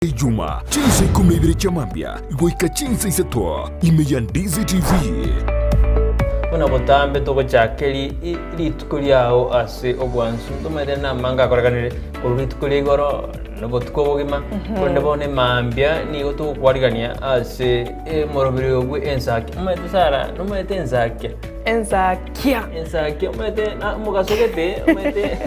Ijuma, chinsa ikomi na ibere chia mambia goika chinsa isato, ime ya Ndizi TV. Buna botambe togochakeri rituko riao ase obwansu, ntomaete namange akorekanire korwa rituko ria igoro na obotuko obogima, korende bono emambia nigo togokwarigania ase emoroberi obwe ensaki. Omanyete Sarah, nomanyete ensakia? Ensakia. Ensakia omanyete na omogaso gete omanyete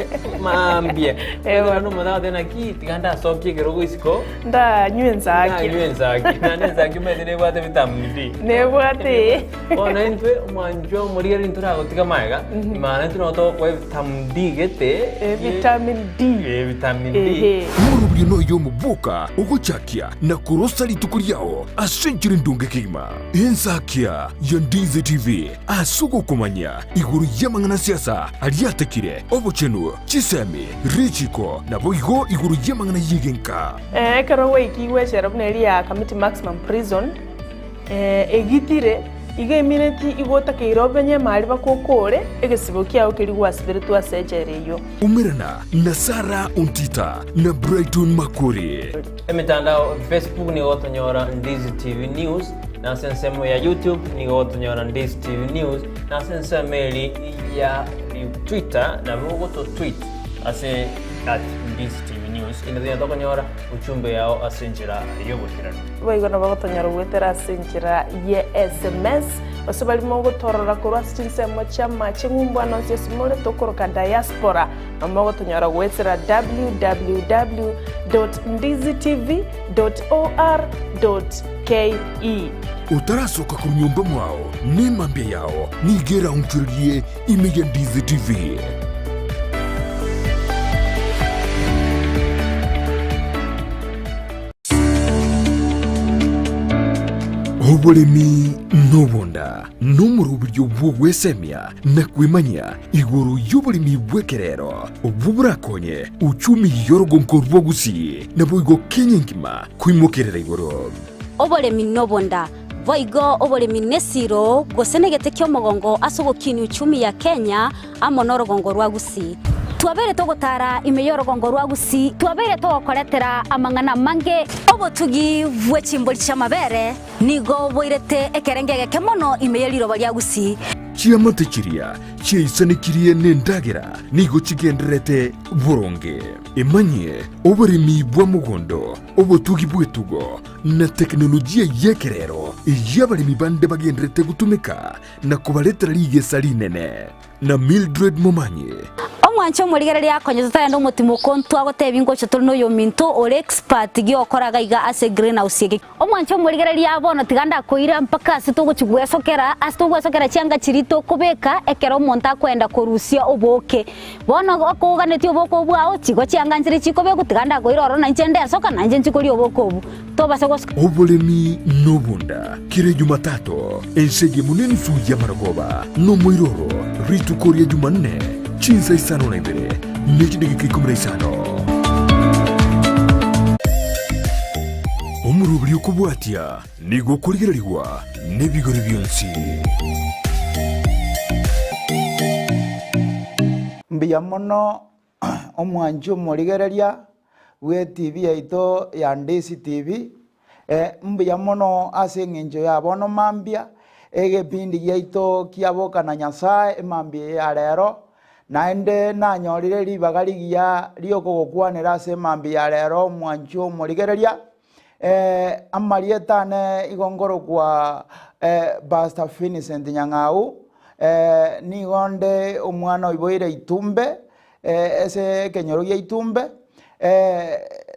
maambia. Ewe. Omanyete omonto agoteba naki tiga ndasokie ekerogo isiko. Ndanywe ensakia. Ndanywe ensakia. Naende ensakia omanyete nebwate vitamin D. Nebwate. Bono intwe omwanchwa omorigereria ntoragotiga magega, maana intwe nabo togokoa evitamin D gete. Eh, vitamin D. Eh, vitamin D. Ehe. Omorobio noyo omoboka ogochakia na korosa rituko riao ase enchera endonge kegima. Ensakia ya Ndizi TV ase ogokomanya igoro y'amang'ana siasa aria atekire, obochenu, chisemi, richiko, naboigo igoro y'amang'ana y'egenka. Ekero gwaikigwe echela buna eria ya Kamiti Maximum Prison, egitire, iga emineti igo otakeire obenye emari bakokore egesibo kiao keria gwasiberetwe ase echela eyio. Umerana na Sarah Ontita na Brighton Makori. Emetandao Facebook nigo gotonyora Ndizi TV News, na ase ensemo ya YouTube nigo gotonyora Ndizi TV News, na ase ensemo eri ya Twitter nabo ogoto tweet ase at Ndizi TV News. Inde tonya tokonyora uchumbe yao ase enchera y'oboikeranu. Boigo nabo gotonyora goetera ase enchera ye sms, gose baria mogotorora korwa ase chinsemo chi'amache ng'umbu ande onsi ase more tokoroka diaspora. Nabo mogotonyora goetera www dot ndizitv dot or dot ke. Otarasoka korwa nyomba mwao, nemambia yao nigo eraonchorerie ime ya Ndizi TV. Oboremi nobonda nomoroberio bw'ogwesemia na kwemanyia Igoro y'oboremi bw'ekerero obwo borakonye uchumi y'orogonko rwa Gusii, naboigo Kenya engima koimokerera igoro. Oboremi nobonda, boigo oboremi nesiro gose negete ki'omogongo ase ogokinia uchumi ya Kenya amo norogongo rwa Gusii. Twabeire togotara ime y'orogongo rwa Gusii, twabeire togokoretera amang'ana amange. Obotugi bwe chimbori chi'amabere Nigo boirete ekerengo egeke mono ime ye riroba ria Gusii. Chiamate chiria chiaisanekirie nendagera nigo chigendererete boronge. Emanyie oboremi bwa mogondo, obotugi bw'etugo, na teknolojia y'ekerero eyio abaremi bande bagendererete gotumeka na kobaretera rigesa rinene. Na Mildred Momanyi. Omwanche omorigereria akonye totagenda omotimoko ntwagotebia ngocha tore noyominto ore expert giokora gaiga ase greenhouse eke. Omwanche omorigereria bono tiga ndakoira mpaka ase togochia gwesokera, ase togwesokera chianga chiria tokobeka ekero omonto akoenda korusia obooke. Bono okoganetie obooke obwo bwao, chigo chianga nchire chikobekwa tiga ndakoira ororo na inche ndesoka na inche nchie koria obooke obwo. Tobasa gosoka. Oboremi nobonda, kera Ejumatato, ense eyemo nenusu y'amarogoba, nomoiroro, rituko ria Jumanne, chinsa isano na ibere, ne chidageka ikomi na isano. Omoroberi okobwatia nigo okorigererigwa nebigori bionsi. Mbuya mono omwanchi omorigereria bw'etibi yaito ya Ndisi TV, mbuya mono ase eng'encho ya bono mambia, egepindi giaito kia Boka na Nyasae emambia eye ya rero, naende nanyorire ribaga rigiya riokogokwanera ase emambia ya rero omwanchi omorigereria, amarieta ane igo nkorokwa Pastor Vincent Nyang'au, nigo nde omwana oiboire Itumbe, ase ekenyoro gia Itumbe,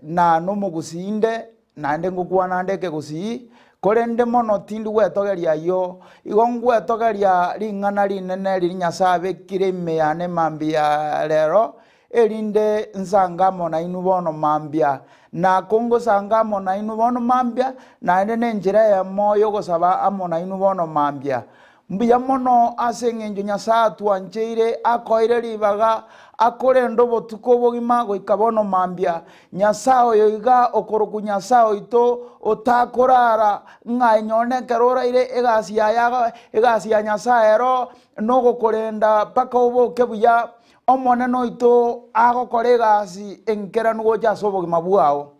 na nomogusii inde, naende ngokwana nde ekegusii, korende mono tindi gwetogeria ayio, igo ngwetogeria ring'ana rinene riria Nyasae abekire ime yane mambia ya rero, erinde nsange amo nainwe bono mambia. Na kongosanga amo nainwe bono mambia, naende nenchera eyemo y'ogosaba amo nainwe bono mambia. Mbuya mono ase engencho Nyasae atwancheire, akoeire ribaga, akorende obotuko obogima goika bono mambia. Nyasae oyo iga okorokwa Nyasae oito, otakorara, ng'a enyone ekero oraire egasi yaye egasi ya Nyasae ero nogokorenda mpaka oboke buya, Omonene oito agokora egasi enkeranu gocha ase obogima bwao.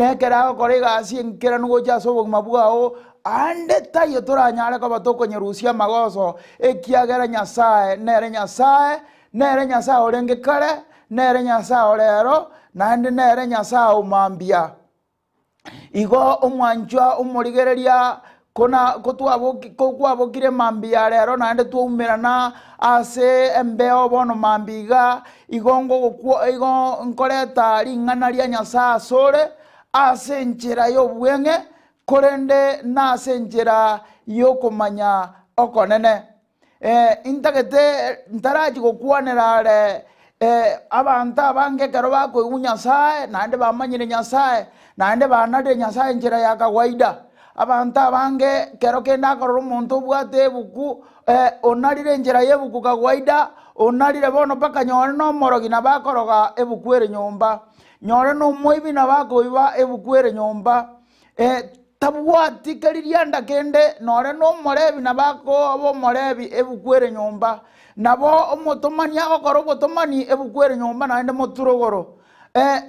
Na ekero agokora egasi enkeranu gocha ase obogima bwao, ande taiyo toranyare koba tokonyerusia amagoso, ekiagera Nyasae nere Nyasae, nere Nyasae orenge kare, nere Nyasae ore ero, naende nere Nyasae o mambia. Igo omwanchwa omorigereria kona kotwaboki kokwabokire mambia rero naende twaumerana ase embeo bono mambia iga, igo ngogokwo igo nkoreta ring'ana ria Nyasae asore, ase enchera y'obweng'e, korende nase enchera y'okomanya okonene. Intagete ntarachi gokwanera are abanto abange ekero bakoigwa Nyasae, naende bamanyire Nyasae, naende banarire Nyasae enchera ya kawaida. Abanto abange kero kende akorora omonto obwate ebuku, onarire enchera ya ebuku kawaida, onarire bono mpaka nyore na omorogi nabo akoroga ebuku ere nyomba, nyore na omoibi nabo akoiba ebuku ere nyomba. Tabwati keririanda kende, nore nomorebi nabo akoba omorebi ebuku ere nyomba. Nabo omotomani agokora obotomani ebuku ere nyomba naende moturogoro.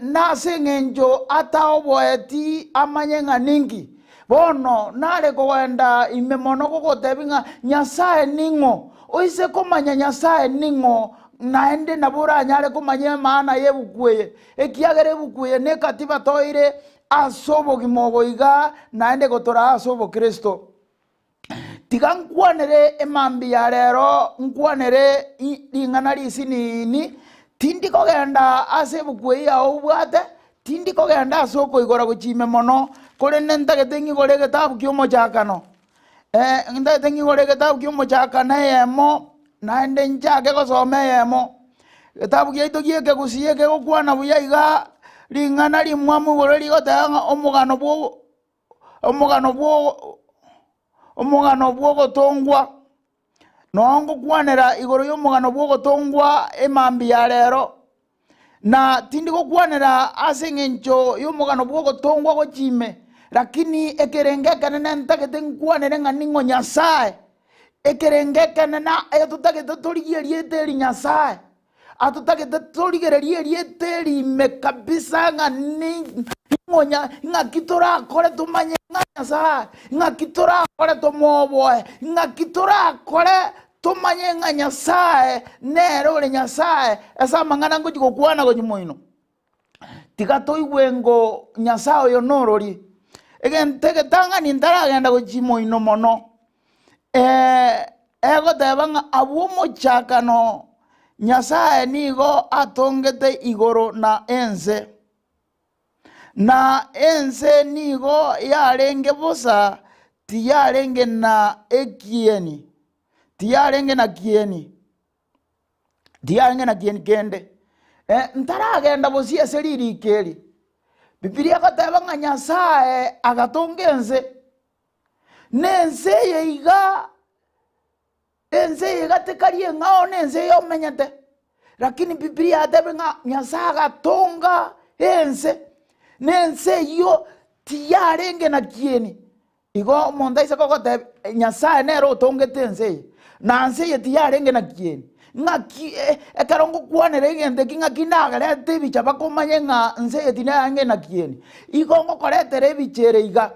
Nase eng'encho ataoboeti amanye ng'a ninki. Bono nare kogenda ime mono gogotebia ng'a Nyasae ning'o? Oise komanya Nyasae ning'o, naende nabo oranyare komanya emaana y'ebuku eye, ekiagera ebuku eye nekatiba toire Ase obogima obo iga naende gotoraa ase obokristo. Tiga nkwanere emambia ya rero, nkwanere ring'ana risinini, tindi kogenda ase ebuku eyio yao obwate, tindi kogenda ase okoigora gochia ime mono, korende ntagete ng'igore egetabu kia omochakano. Ntagete ng'igore egetabu kia omochakano eyemo, naende nchake gosoma eyemo. Egetabu giaito gia ekegusii ekegokwana buya iga, ring'ana rimwamu igoro rigoteba ng'a omogano bwo omogano bwo omogano bw'ogotongwa. Noo ngokwanera igoro ya omogano bw'ogotongwa emambia ya rero. Na tindi gokwanera ase eng'encho y'omogano bw'ogotongwa gochia ime, lakini ekerengo ekenene ntagete nkwanere ng'a ning'o Nyasae. Ekerengo ekenene etotagete torigie erieta eri Nyasae, atotagete torigererie erieta eri ime kabisa ng'a ning'o ng'aki torakore tomanye ng'a Nyasae, ng'aki torakore tomoboe, ng'aki torakore Tomanye ng'a Nyasae nere ore Nyasae ase amang'ana ngochia gokwana gochia moino. Tiga toigwe ngo Nyasae oyo norori. Egento egetang'ani ntaragenda gochia moino mono, egoteba ng'a abwo omochakano Nyasae nigo atongete igoro na ense. Na ense nigo yarenge bosa, tiyarenge na ekieni, tiyarenge na kieni, tiyarenge na kieni kende. Ntaragenda bosio ase ririko eri, Bibilia egoteba ng'a Nyasae agatonga ense, na ense eye iga. Ense eye iga tekari eng'ao na ense eye omenyete, lakini Bibilia yatebire ng'a Nyasae agatonga ense, na ense eyio tiyarenge na kieni. Igo omonto aise kogotebia Nyasae nere otongete ense eye, na nse eye tiyarenge na kieni. Ng'aki ekero ngokwanera egento eki ng'aki ndagerete ebicha bakomanye ng'a nse eye tiyarenge na kieni. Igo ngokoretera ebicha ere iga,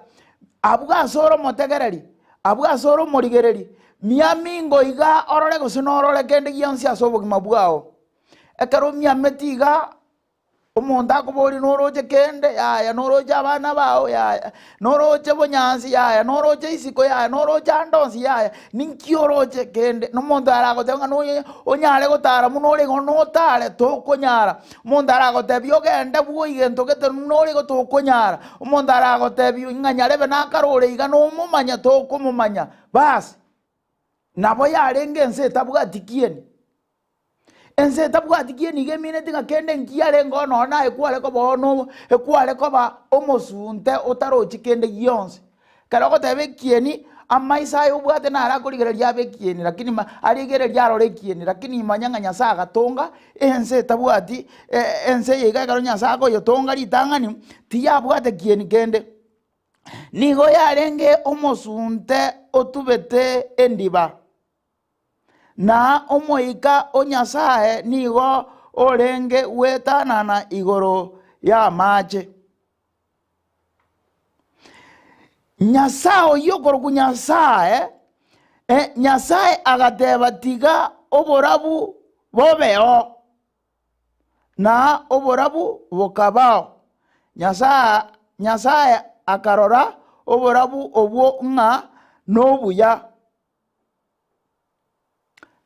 abwo ase ore omotegereri. Abwo ase ore omorigereri, miamingo iga orore gose norore kende gionsi ase obogima bwao. Ekero omiameti iga, omonto akoboria noroche kende, yaya, noroche abana bao, yaya, noroche bonyansi, yaya, noroche isiko, yaya, noroche ande onsi, yaya, ninki oroche kende? Na omonto aragoteba ng'a nonya onyare gotara buna ore igo notare, tokonyara. Omonto aragotebia ogende bwoyi gento gete nore igo tokonyara. Omonto aragotebia ng'a nyarebe nakarore iga nomomanya tokomomanya. Bas, nabo yarenge ense etabwati kieni. Ense etabwati kieni iga emineti ng'a kende nkiarenge nonya naye kware koba ono ekware koba omosunte otarochi kende gionsi. Ekero ogoteba ekieni, amaiso aye obwate naro akorigereria abe ekieni, lakini ma arigereria arore ekieni, lakini manya ng'a Nyasae agatonga ense etabwati ense eye iga ekero Nyasae akoyetonga ritang'ani, tiyabwate kieni kende. Nigo yarenge omosunte otubete endiba, na omoika o Nyasae nigo orenge gwetanana igoro y'amache. Nyasae oyio okorokwa Nyasae, eh, Nyasae agateba tiga oborabu bobeo, na oborabu bokabao. Nyasae, Nyasae akarora oborabu obwo ng'a nobuya.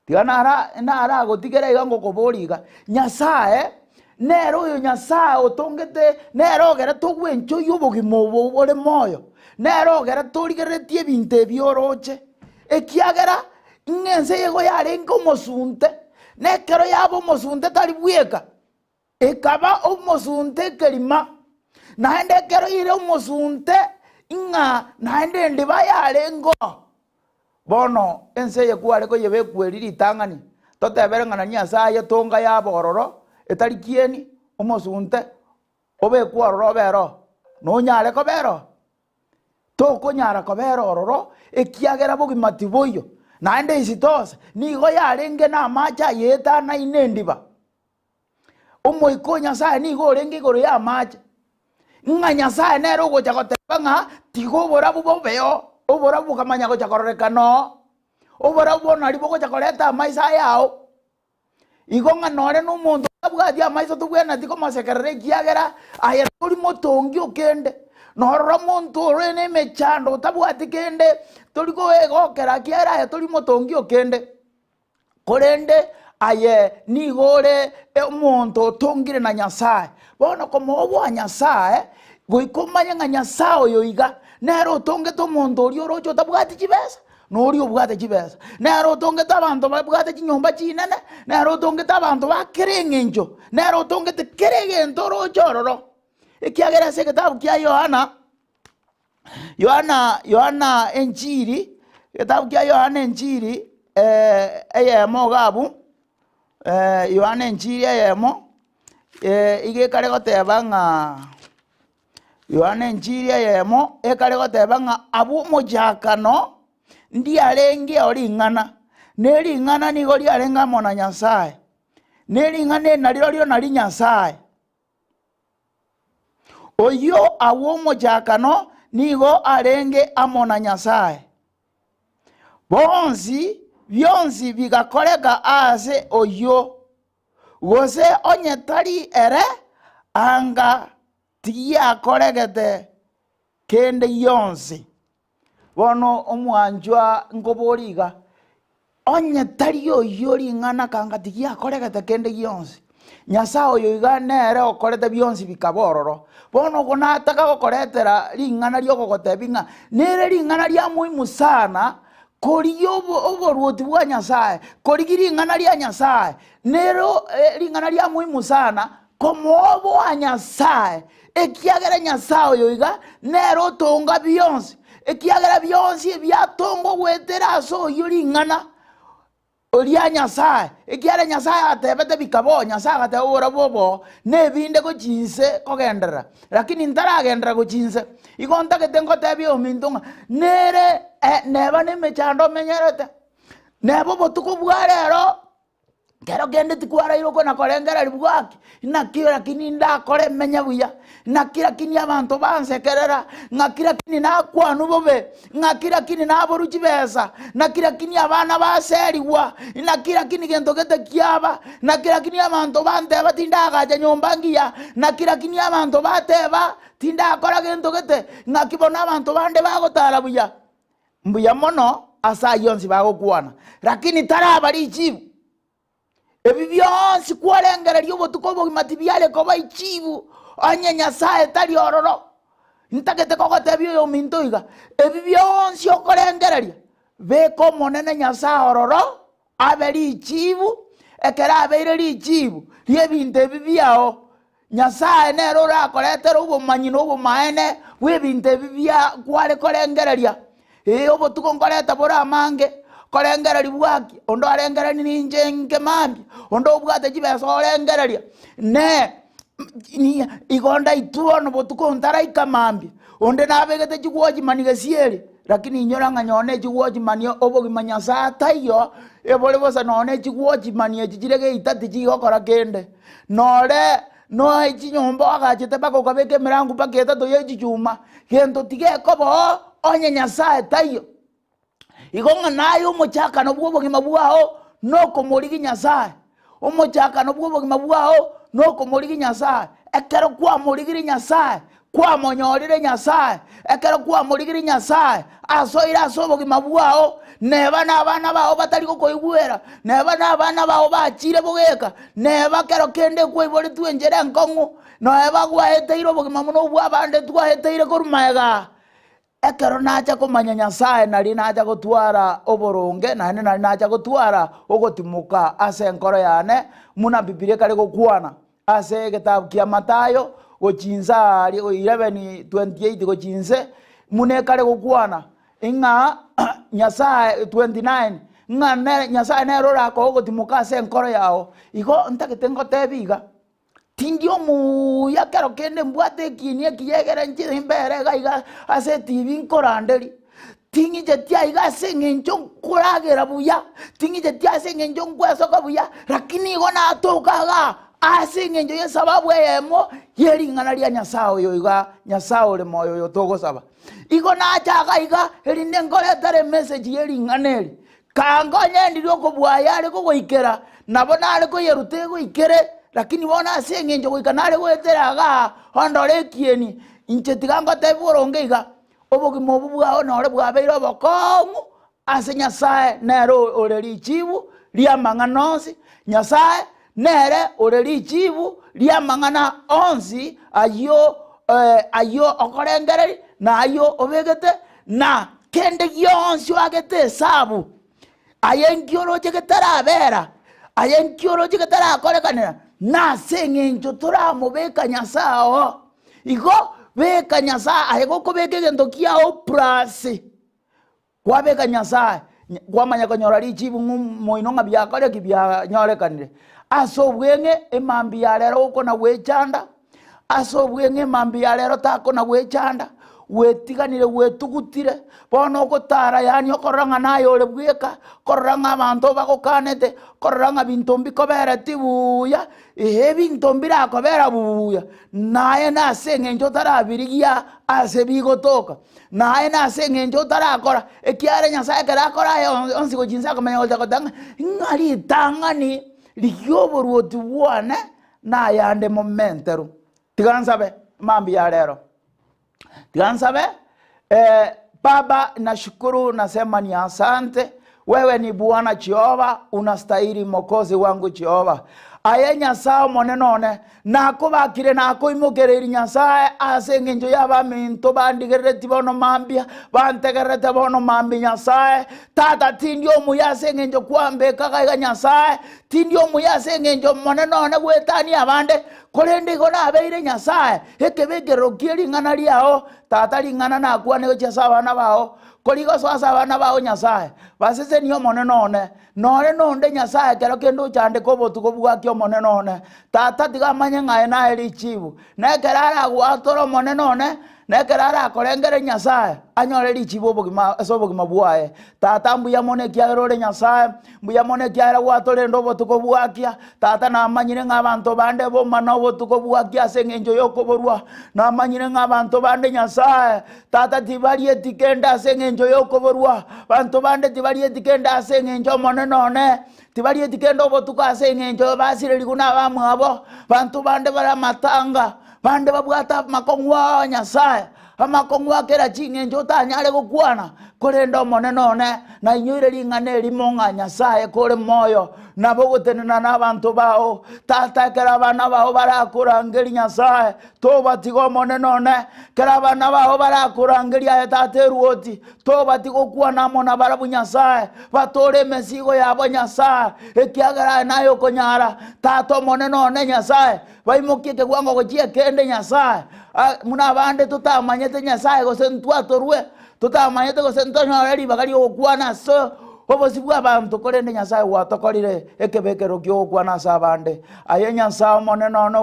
Tiga nara naragotigera iga ngokoboria iga, Nyasae, nere oyo Nyasae otongete, nere ogerete ogwenchoyia obogima obo bore moyo, nere ogerete origereretie ebinto ebi oroche, ekiagera ng'a ense eye igo yarenge omosunte, na ekero yaba omosunte tari bweka. Ekaba omosunte ekerima, naende ekero ere omosunte ng'a naende endiba yarengeo. Bono ense eye kware koyebekwa eri ritang'ani, totebere ng'a nani ase aye tonga yaba ororo etari kieni, omosunte obekwe ororo obere oo, nonyare kobera oo? Tokonyara kobera ororo, ekiagera bogima tiboiyo. Naende isitose, nigo yarenge namache ayeetanaine endiba. Omoika o Nyasae nigo orenge igoro y'amache, ng'a Nyasae nere ogocha goteba ng'a tiga oborabu bobeo, oborabu bokamanya gocha kororekana oo, oborabu bono naria bogocha koreta amaiso aya ao. Igo ng'a nore na omonto otabwati amaiso tobwenereti komosekerera ekiagera aye tori motongi o kende, norora omonto ore na emechando otabwati kende, tori koegokera ekiagera aye tori motongi o kende. Korende aye nigo ore omonto otongire na Nyasae. Bono komoboa Nyasae, goika omanye ng'a Nyasae oyo iga nere otongete omonto oria oroche otabwati chibesa, na oria obwate chibesa. Nere otongete abanto babwate chinyomba chinene, nere otongete abanto ba kera eng'encho, nere otongete kera egento oroche ororo. Ekiagera ase egetabu kia Yohana, Yohana Yohana enchiri, egetabu kia Yohana enchiri eyemo iga abwo, Yohana enchiri eyemo, iga ekare goteba ng'a Yohana enchiri eyemo, ekare goteba ng'a abwo omochakano ndiarengeo ring'ana, na ering'ana nigo riarenge amo na Nyasaye, na ering'ana eri narirorio nari Nyasaye. Oyio agwo omochakano nigo arenge amo na Nyasae. Bonsi, bionsi bigakoreka aase oyio, gose onye tari ere, anga tigiakoregete kende gionsi. Bono omwanchwa nkoboria iga, onye tari oyio ring'ana kanga tigiakoregete kende gionsi, Nyasae oyo iga nere okorete bionsi bikaba ororo. Bono oko nataka gokoretera ring'ana ri'ogogotebia ng'a nere ring'ana ria muhimu sana korigia obo oboruoti bwa Nyasae, korigia ring'ana ria Nyasae, nero ring'ana ria muhimu sana Komooboa Nyasae, ekiagera Nyasae oyo iga nere otonga bionsi, ekiagera bionsi ebiatongwa goetera ase oyio ring'ana ria Nyasae, ekiagera Nyasae atebete bikaba oo, Nyasae agateba oborabu obo oo, na ebinde gochia inse kogenderera. Lakini ntaragenderera gochia inse, igo ntagete ngotebie ominto ng'a nere neba na emechando omenyerete, neba obotuko bwa rero. Kero kende tikwaraire okona korengereria bwaki, naki rakini ndakore menye buya, naki rakini abanto bansekerera, ng'aki rakini nakwanwa bobe, ng'aki rakini naborwa chibesa, naki rakini abana baserigwa, naki rakini gento gete kiaba, naki rakini abanto banteba tindagacha nyomba ngiya, naki rakini abanto bateba tindakora gento gete, ng'aki bono abanto bande bagotara buya. Mbuya mono ase ayio onsi bagokwana, lakini taraba richibu. Ebi bionsi kwarengereria obotuko obogima tibiare koba ichibu onye Nyasae tari ororo. Ntagete kogotebia oyominto iga, ebi bionsi okorengereria, beka Omonene Nyasae ororo abe richibu, ekero abeire richibu ri'ebinto ebi biao, Nyasae nere orakoretere obomanyi na obomaene bw'ebinto ebi bia kware korengereria. Ee, obotuko nkoreta bore amange, korengereria bwaki, onde orengereria ninche nke mambia, onde obwate chibesa orengereria, ne igo ndaitwe bono botuko ntaraika mambia, onde nabegete chigwochimani gesieri, lakini inyora ng'a nonye echigwochimani obogima Nyasae taiyo, ebore bosa nonye echigwochimani echi chire geita tichigokora kende. Nore. Noe chinyomba oagachete mpaka okabeka emerango mpaka etato ye chichuma, gento tigekoba oo onye Nyasaye taiyo. Igo ng'a naye omochakano bw'obogima bwao nokomorigia Nyasaye, omochakano bw'obogima bwao nokomorigia Nyasaye. Ekero kwamorigirie Nyasaye, kwamonyorire Nyasaye, ekero kwamorigirie Nyasaye, asoire ase obogima bwao, neba na abana bao batari gokoigwera, neba na abana bao bachire bogeka, neba kero kende kwaiboretwe enchera enkong'u, neba gwaeteire obogima buna obwa abande twaeteire korwa magega aa. Ekero nacha komanya Nyasae nario nacha gotwara oboronge, naende nario nacha gotwara ogotimoka ase enkoro yane, buna Bibilia ekare gokwana ase egetabu kia Mathayo gochia inse aaria 11:28 gochia inse, buna ekare gokwana ng'a Nyasae 29, ng'a nere Nyasae nere orakoe ogotimoka ase enkoro yao. Igo ntagete ngotebie iga. Tindi omuya kero kende mbwate ekieni ekiya egere nchire mbere iga iga ase etibi nkoranderie. Ting'icheti aiga ase eng'encho nkoragera buya, ting'icheti ase eng'encho nkwesoka buya, lakini igo natoka igaa ase eng'encho y'esababu eyemo ye ring'ana ria Nyasae oyo iga, Nyasae ore moyo oyo togosaba. Igo nacha iga iga erinde nkoretere emessage ye ring'ana eri. Kaango onye ndiri okobua ayare kogoikera, nabo nare koyeruta egoikere, lakini bono ase engencho goika nare goetera igaa, ondore ekieni, inche tiga ngotebie boronge iga, obogima obwo bwao nore bwabeire obokong'u ase Nyasae nere ore richibu ri'amang'ana onsi, Nyasae nere ore richibu ri'amang'ana onsi ayio ayio okorengereria, na ayio obegete, na kende gionsi oagete esabu, aye nki oroche getarabera, aye nki oroche getarakorekanera, nase eng'encho toramobeka Nyasae oo. Igo beka Nyasae aye gokobeka egento kiao plus. Kwabeka Nyasae, kwamanya konyora richibu ng'a omoino ng'a biakore ki bianyorekanire. Ase obweng'e emambia ya rero gokona gwechanda, ase obweng'e emambia ya rero takona gwechanda, gwetiganire gwetugutire, bono ogotara yaani okorora ng'a naye ore bweka, korora ng'a abanto bagokanete, korora ng'a binto mbikobereti buya, eeh ebinto mbirakobera buya, naye nase eng'encho otarabirigia ase bigotoka. Na aye nase engencho otarakora, ekiagera Nyasae ekero akora aya onsi gochia inse akomanya gocha goteba ng'a ng'a ritang'ani rigia oboruoti bwane na ayande momenterwe. Tiga nsabe mambia ya rero, tiga nsabe Baba nashukuru nasema ni asante, wewe ni Bwana Jehova unastahili mokozi wangu Jehova. Aye Nyasae Omonene one, Nakobakire nakoimokereirie Nyasae ase engencho y'abaminto bandigereretie bono mambia, bantegererete bono mambia Nyasae. Tata, tindi omuya ase engencho kwambekaga iga Nyasae, tindi omuya ase engencho Omonene one gwetania abande, korende igo nabeire Nyasae, ekebekerero kie ring'ana riao, Tata, ring'ana nakwane gochia ase abana bao, korigosoa ase abana bao Nyasae, basesenie Omonene one. Nore nonde Nyasae ekero kende ochandeke obotuko bwake Omonene one, Tata tiga amanye ng'a aye naye richibu. Na ekero aragwatore Omonene one, na ekero arakorengere Nyasae, anyore richibu obogima ase obogima bwaye. Tata mbuya mono ekiagera ore Nyasae, mbuya mono ekiagera gwatorende obotuko bwakia. Tata namanyire ng'a abanto bande bomana obotuko bwakia ase eng'encho y'okoborwa, namanyire ng'a abanto bande Nyasae, Tata tibarieti kende ase engencho y'okoborwa, banto bande tibarieti kende ase engencho Omonene one, tibarieti kende obotuko ase engencho basirerigwe nabamwabo, banto bande bare amatanga, bande babwate amakong'u ao Nyasae, amakong'u a kera ching'encho otanyare gokwana, korende Omonene one, nainyoire ring'ana erimo ng'a Nyasae kore moyo, nabo ogotenena nabanto bao. Tata ekero abana bao barakorangerie Nyasae, Tobatiga Omonene one, kera abana bao barakorangeria aye Tata eruoti, tobatiga okwana amo nabarabwo Nyasae, batore emesigo yabo Nyasae, ekiagera aye naye okonyara. Tata Omonene one Nyasae, baimokie ekegwango gochia ekende Nyasae, buna abande totamanyete Nyasae gose ntwatorwe, totamanyete gose ntonyore ribaga ri'ogokwana ase. Obosio bw'abanto, korende Nyasae gwatokorire ekebekero ki'ogokwana ase abande. Aye Nyasae Omonene one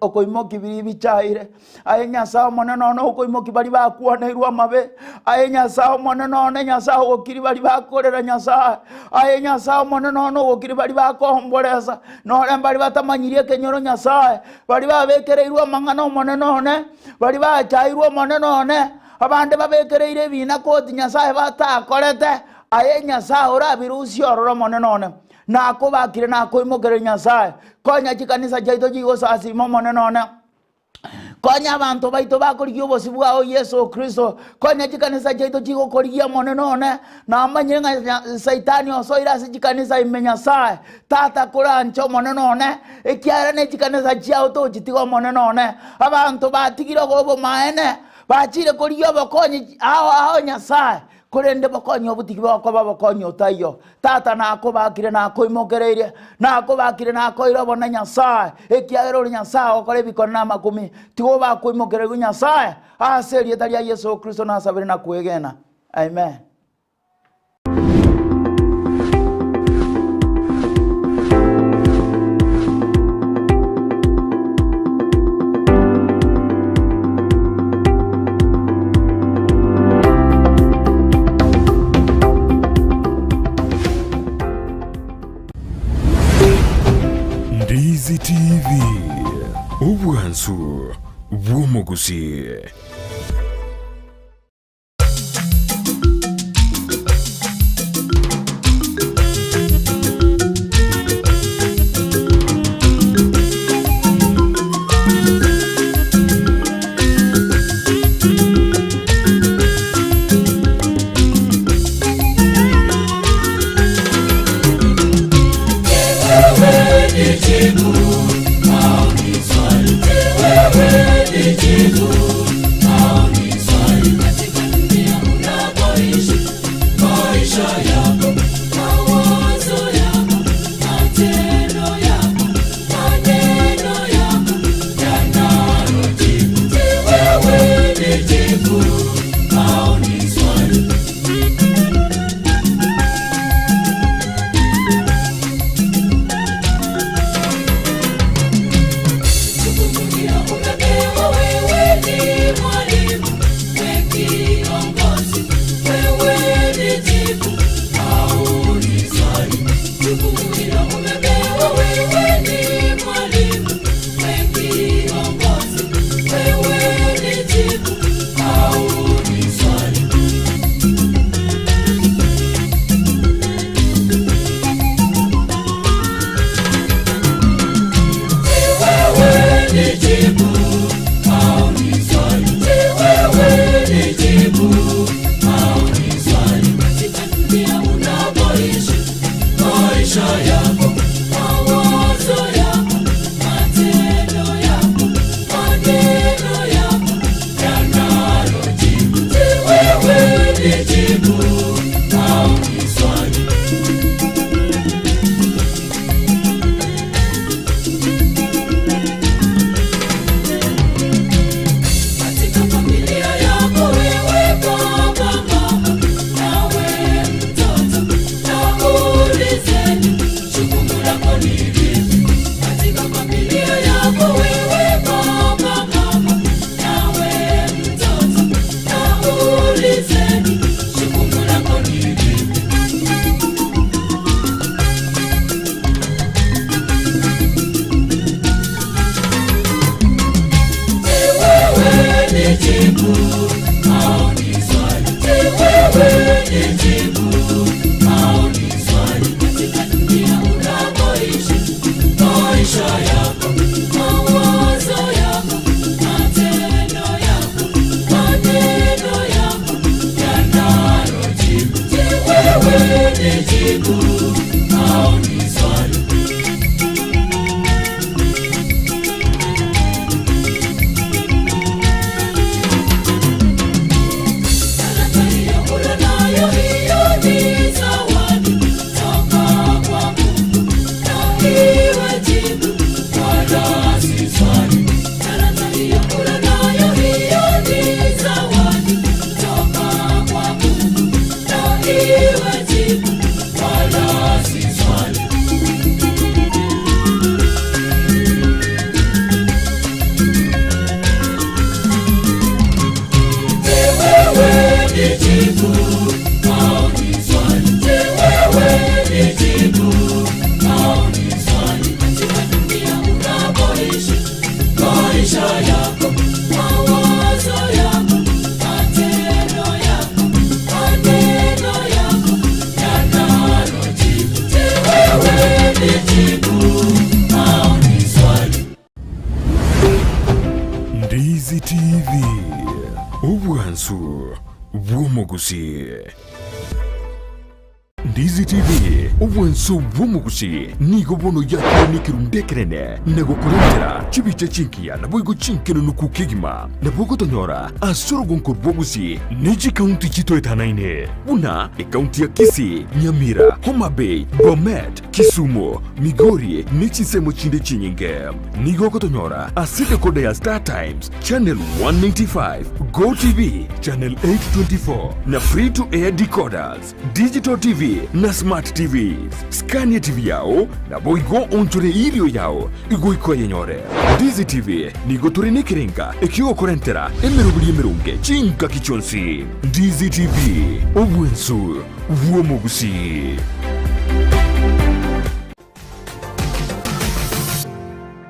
okoimokia biria bichaire, aye Nyasae Omonene one okoimokia baria bakwaneirwe amabe, aye Nyasae Omonene one Nyasae ogokiria baria bakorera Nyasae, aye Nyasae Omonene one ogokiria baria bakoomboresa, nore mbaria batamanyiri ekenyoro Nyasae, baria babekereirwe amang'ana Omonene one, baria bachairwe Omonene one, abande babekereire ebina koti Nyasae batakorete, Aye Nyasae orabirusie ororo Omonene one, nakobakire nakoimokereria Nyasae, konya chikanisa chiaito chigosasima Omonene one, konya abanto baito bakorigia obosio bwao Yeso Kristo, konya chikanisa chiaito chigokorigia Omonene one, namanyire ng'a Saitani osoire ase chikanisa ime Nyasae, Tata koranche Omonene one, ekiagera ne chikanisa chiao tochitiga Omonene one, abanto batigire obomaene, bachire korigia obokonyi ao ao Nyasae, Korende bokonyi obo tibokoba bokonyi otaiyo. Tata nakobakire nakoimokereirie, nakobakire nakoire obonene Nyasae, ekiagera ore Nyasae ogokora ebikone na amakumi, tiga obakoimokererigwe Nyasae, ase erieta ria Yeso Kristo nasabire na kwegena. Amen. Ndizi TV, obwansu bw'omogusii. Ndizi TV, obwansu bw'omogusii. Ndizi TV, obwansu bw'omogusii, nigo bono yakire nekerundu ekenene na gokorentera chibicha chingiya naboigo chinkenenuku kegima. Nabo ogotonyora ase orogonko rw'ogusii ne chikaunti chitoetanaine buna ekaunti ya Kisii, Nyamira, Homa Bay, Bomet, Kisumu, Migori ne chinsemo chinde chinyinge. Nigo ogotonyora ase decoder ya Star Times, Channel 195, Go TV, Channel 824 na Free to Air decoders, Digital TV na Smart TVs. Skania TV yao naboigo onchore irio yao igoika oyenyore. Ndizi TV nigo tore nekerenga ekiogokorentera emeroberi emeronge chingaki chionsi. Ndizi TV, obwensu bw'omogusii.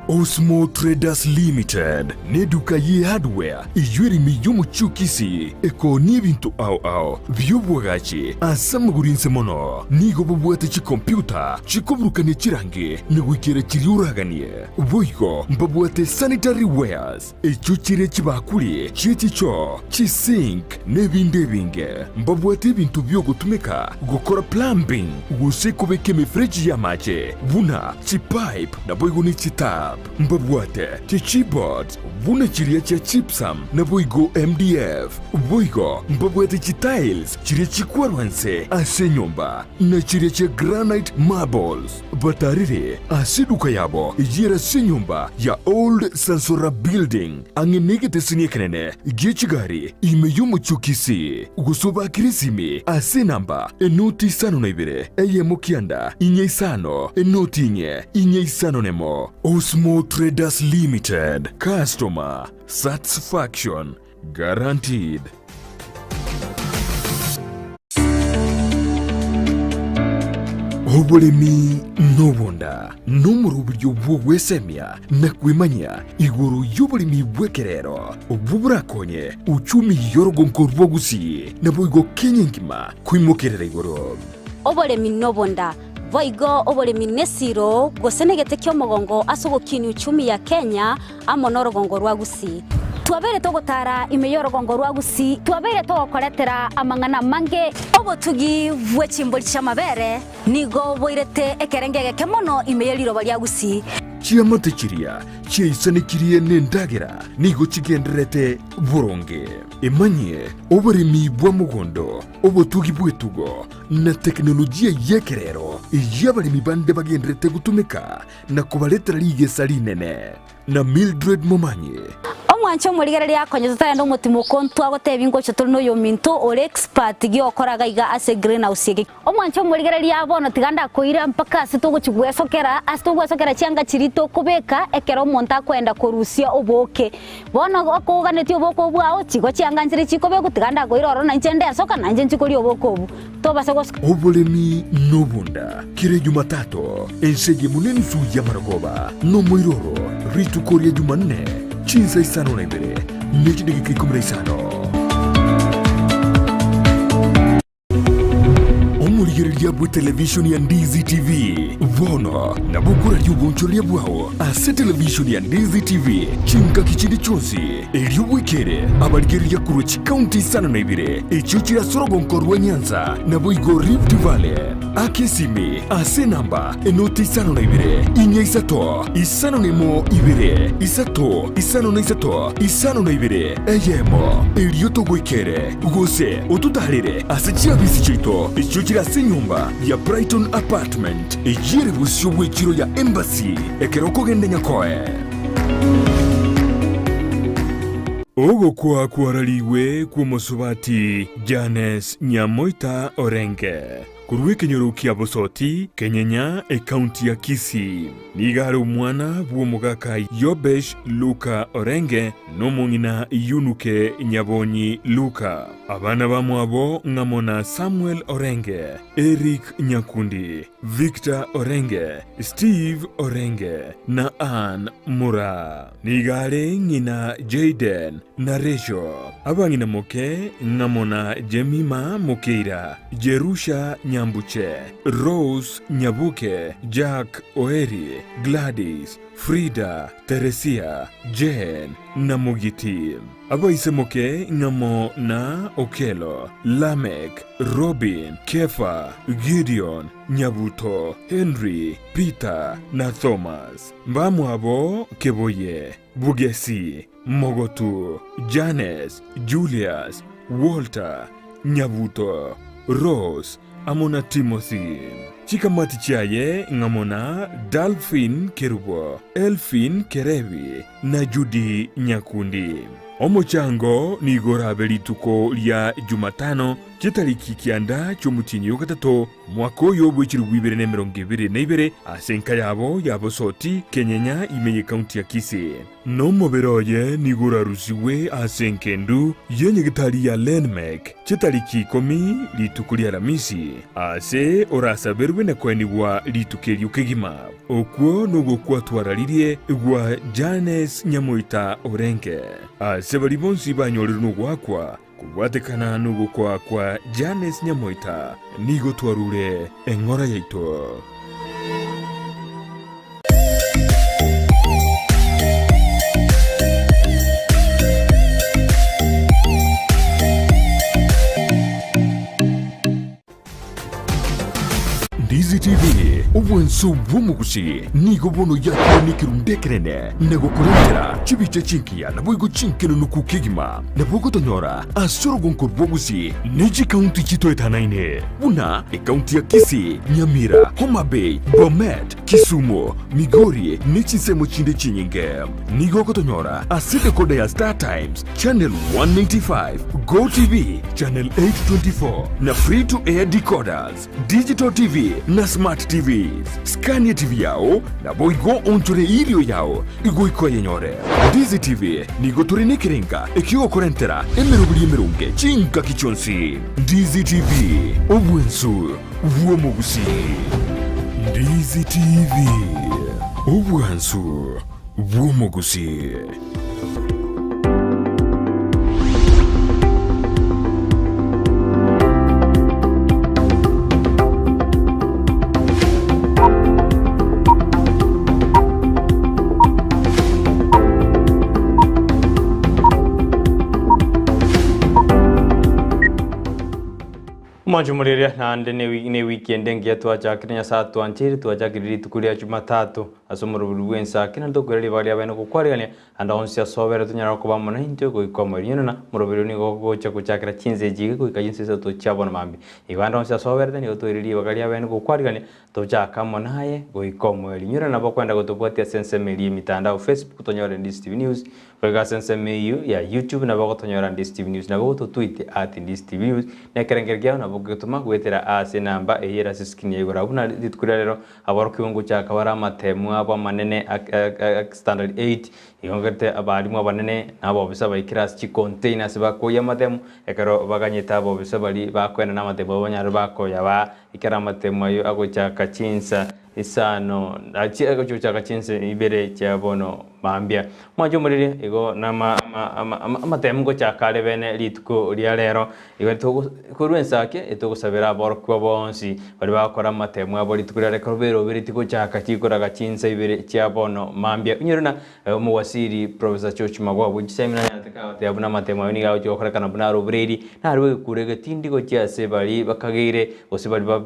Osmo Traders Limited neduka ye hardware eyio ere ime y'omochie o Kisii ekoonia ebinto ao ao bi'obwagachi ase amagoro inse mono. Nigo babwate chikompiuta chikoburukania chirangi na goikera chiria oraganie. Boigo mbabwate sanitary wares echio chire chibakuri chie chichoo, chisink na ebinde ebinge. Mbabwate ebinto bi'ogotumeka gokora plumbing gose kobeka emefereji y'amache buna chipipe naboigo ne chitap. Mbabwate chichipboards buna chiria chia gypsum naboigo MDF. Boigo mbabwate chitiles chiria chikwarwa nse ase enyomba na chiria chia granite marbles. Batarire ase eduka yabo eyio ase enyomba ya Old Sansora Building ang'e negeteseni ekenene gie chigari ime y'omochie o Kisii, gose obakere esimi ase enamba enoti isano na ibere eyemo kianda inye isano enoti inye inye isano nemo. Osmo Traders Limited, Customer Satisfaction Guaranteed. Oboremi nobonda nomoroberio bw'ogwesemia na kwemanyia igoro y'oboremi bw'ekerero obwo borakonye uchumi y'orogonko rwa Gusii naboigo Kenya engima koimokerera igoro. Oboremi nobonda, boigo oboremi nesiro gose negete ki'omogongo ase ogokinia uchumi ya Kenya amo norogongo rwa Gusii. Twabeire togotara ime y'orogongo rwa Gusii, twabeire togokoretera amang'ana amange. Obotugi bwe chimbori chi'amabere nigo boirete ekerengo egeke mono ime ye riroba ria Gusii. Chiamate chiria chiaisanekirie nendagera nigo chigendererete boronge. Emanyie oboremi bwa mogondo, obotugi bw'etugo, na teknolojia y'ekerero eyio abaremi bande bagendererete gotumeka na kobaretera rigesa rinene. Na Mildred Momanyi. Omwanche omorigereria akonye totagenda omotimoko ntwa agotebi ngocha tore noyominto ore expert giokora gaiga ase greenhouse eke. Omwanche omorigereria bono tiga ndakoira mpaka ase togochi gwesokera ase togwesokera chianga chiria tokobeka ekero omonto akoenda korusia obooke. Bono okoganetie obooke obwo bwao chigo chianga nchire chikobekwa tiga ndakoira ororo nainche ndesoka nainche nchi koria obooke obwo. Tobasa gosoka. Oboremi nobonda kera Ejumatato, ense eyemo nenusu y'amarogoba, nomoiroro, rituko ria Jumanne, chinsa isano na ibere, ne chidageka ikomi na isano. Omorigereria bw'etelevishoni ya Ndizi TV bono nabo okoraria obonchoreria bwao ase televishoni ya Ndizi TV chingaki chinde chionsi, erio bwekere abarigereria korwa chikaunti isano na ibere echio chire ase orogonko rwa Nyanza naboigo Rift Valley. Aka esimi ase enamba enoti isano na ibere, inya isato, isano na emo ibere, isato, isano na isato, isano na ibere, eyemo, erio togoikere, gose ototaarere ase chiabisi chiaito echio chire ase enyomba ya Brighton Apartment, eyio ere bosio bw'echiro ya Embassy, ekero okogenda Nyakoe. Ogokwa kwararigwe kw'omosubati Janes Nyamoita Orenge. Korwa ekenyoro kia Bosoti, Kenyenya, Ekaunti ya Kisii. Nigo are omwana bw'omogaka Yobesh Luka Orenge na omong'ina Yunuke Nyabonyi Luka. Abana bamwabo ng'amo na Samuel Orenge, Eric Nyakundi, Victor Orenge, Steve Orenge na Ann Mura. Nigo are ng'ina Jayden na Rachel. Abang'ina moke ng'amo na Jemima Mokeira, Jerusha Nyambuche, Rose Nyabuke, Jack Oeri, Gladys, Frida, Teresia, Jane, na Mogiti. Abaise moke ng'amo na Okello, Lameck, Robin, Kefa, Gideon, Nyabuto, Henry, Peter, na Thomas. Mbamwabo Keboye, Bugesi, Mogotu, Janes, Julius, Walter, Nyabuto, Rose, amo na Timothy. Chikamati chiaye ng'amo na Dalphine Kerubo, Elphine Kerebi, na Judy Nyakundi. Omochango nigo orabe rituko ria Jumatano, chitariki kianda chi'omotienyi o gatato, mwaka oyo bwe chilifu ibere na emerongo ebere na ibere, ase enka yabo ya Bosoti, Kenyenya, ime y'Ekaunti ya Kisii. Na omobere oye nigo orarusigwe ase engendu y'enyagetari ya Lenmek chitariki ikomi rituko ri'Alamisi, aase orasaberwe na koenigwa rituko erio kegima. Okwo nogokwatwararirie gwa Janes Nyamoita Orenge. Ase baria bonsi banyorirwe nogoakwa kobwatekana nogokwa kwa Janes Nyamoita, nigo twarure eng'ora yaito. Ndizi TV, obwanso bw'omogusi, nigo bono yakire nekerundu ekenene na gokorentera chibicha chingiya naboigo chinkenenuku kegima. Nabo ogotonyora ase orogonko rw'obogusi ne chikaunti chitoetanaine buna ekaunti ya Kisii, Nyamira, Homa Bay, Bomet, Kisumu, Migori ne chinsemo chinde chinyinge. Nigo ogotonyora ase decoder ya Star Times, Channel 195, Go TV, Channel 824 na Free to Air decoders, Digital TV na Smart TVs. Skania TV yao naboigo onchore erio yao igoika oyenyore. Ndizi TV nigo tore nekerenga ekiogokorentera emeroberi emeronge chingaki chionsi. Ndizi TV, obwensu bw'omogusii. Ndizi TV, obwansu bw'omogusii. Omwancho omorieria, naende newiki ende engiya twachakire, Nyasae atwancheire, twachakire rituko ria Jumatatu ase omorobori bw'ensa kera ntokwera ribaga ria bene gokwarigania ande onsi ase obere tonyare koba amo naintwe goika omoerio. Inwe na omoroberi oyo nigo ogocha gochakera chinsa echi iga goika chinsa isato chia bono mambia. Igo ande onsi ase oberete nigo toire ribaga ria bene gokwarigania tochake amo naye goika omoerio. Inwe nabo okwenda gotobwatia ase ensemo eria y'emitandao Facebook tonyore Ndisi TV News, Goika ase ensemo eyio ya YouTube nabo ogotonyora Ndisi TV News, nabo ogototweet at Ndisi TV News, na ekerengerio kiao nabo ogetoma goetera ase enamba eyio ere ase escreen ya igoro abwo. Buna rituko ria rero aborokigwa ngochaka bare amatemu abo amanene a standard eight, igo ngerete abalimu abanene na abobisa baikire ase chicontainer ase bakoyia amatemu, ekero baganyete abobisa baria bakoenda na amatemu abo banyare bakoyabaa ekero amatemu ayio agochaka chinsa Isano achie gochaka chinse ibere chia bono mambia. Mwanche omoriri igo nama amatemu ngochaka are bene rituko ria rero. Igo togo korwa ensake etogosabera aborokigwa bonsi baria bagokora amatemu abo rituko ria rero ekero beroberetie gochaka chikoraga chinsa ibere chia bono mambia. Inyore na omowasiri Professor George Magoha bwe chisemina nanyarete kagoteba buna amatemu aye nigo agochia gokorekana buna arobereiri narue egekuro egetindi gochia ase baria bakageire gose baria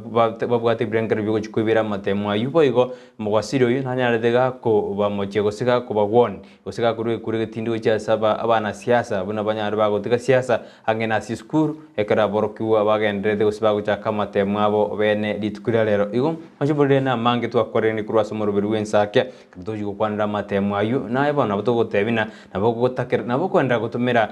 babwate ebirengererio biogochia koibera amatemu aye. ayio. Boigo omowasiri oyio nanyarete gakobamochia gose gakobagwon gose gakorua ekura egetindi gochia ase abanasiasa buna banyare bagotiga siasa ang'e nase esukuru ekero aborokigwa bagendererete gose bagochaka amatemo abo bene rituko ria rero. Igo amachiborire namange twakoreire korwa ase omoroberi bw'ensakia ekero togochia gokwanera amatemo ayio naye bono nabo togotebia ng'a nabo ogotakera nabo okoenderera gotomera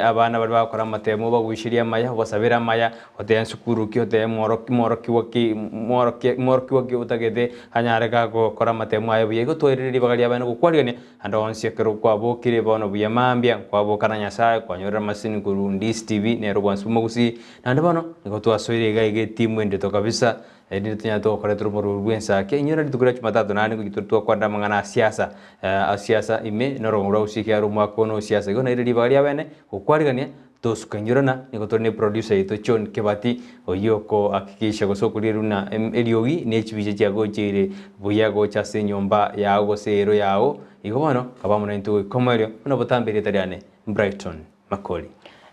abana baria bagokora amatemo obagoicherie amaya obasabere amaya otebe nsukuru ki otebe mworoki mworokigwa ki mworokia mworokigwa ki otagete anyare gakokora amatemo aye buya. Igo twairire ribaga ria abana gokwarigania ande onsi ekero kwabokire bono buya mambia nkwaboka na Nyasaye kwanyorire amasini korwa Ndisi TV nere obwansu bw'omogusii naende bono nigo twasoire iga iga etimu endito kabisa erinde tonyare togokoretera omorwori bw'ensake. Inyora rituko ria Jumatatu naende ngochia tore twakwanera amang'ana a siasa a siasa ime norogongo rwa gusii ekiagera omwaka one o siasa. Igo naire ribaga ria bene gokwarigania Tosuka inyorana, nigo tore ne producer yaito John Kebati oyio okohakikisha gose okorierwa buna eriogi ne chibicha chiagocheire buya gocha ase enyomba yao gose eero yao. Igo bono kaba amo naintwe goika omoerio buna botambe erieta riane Brighton Makori.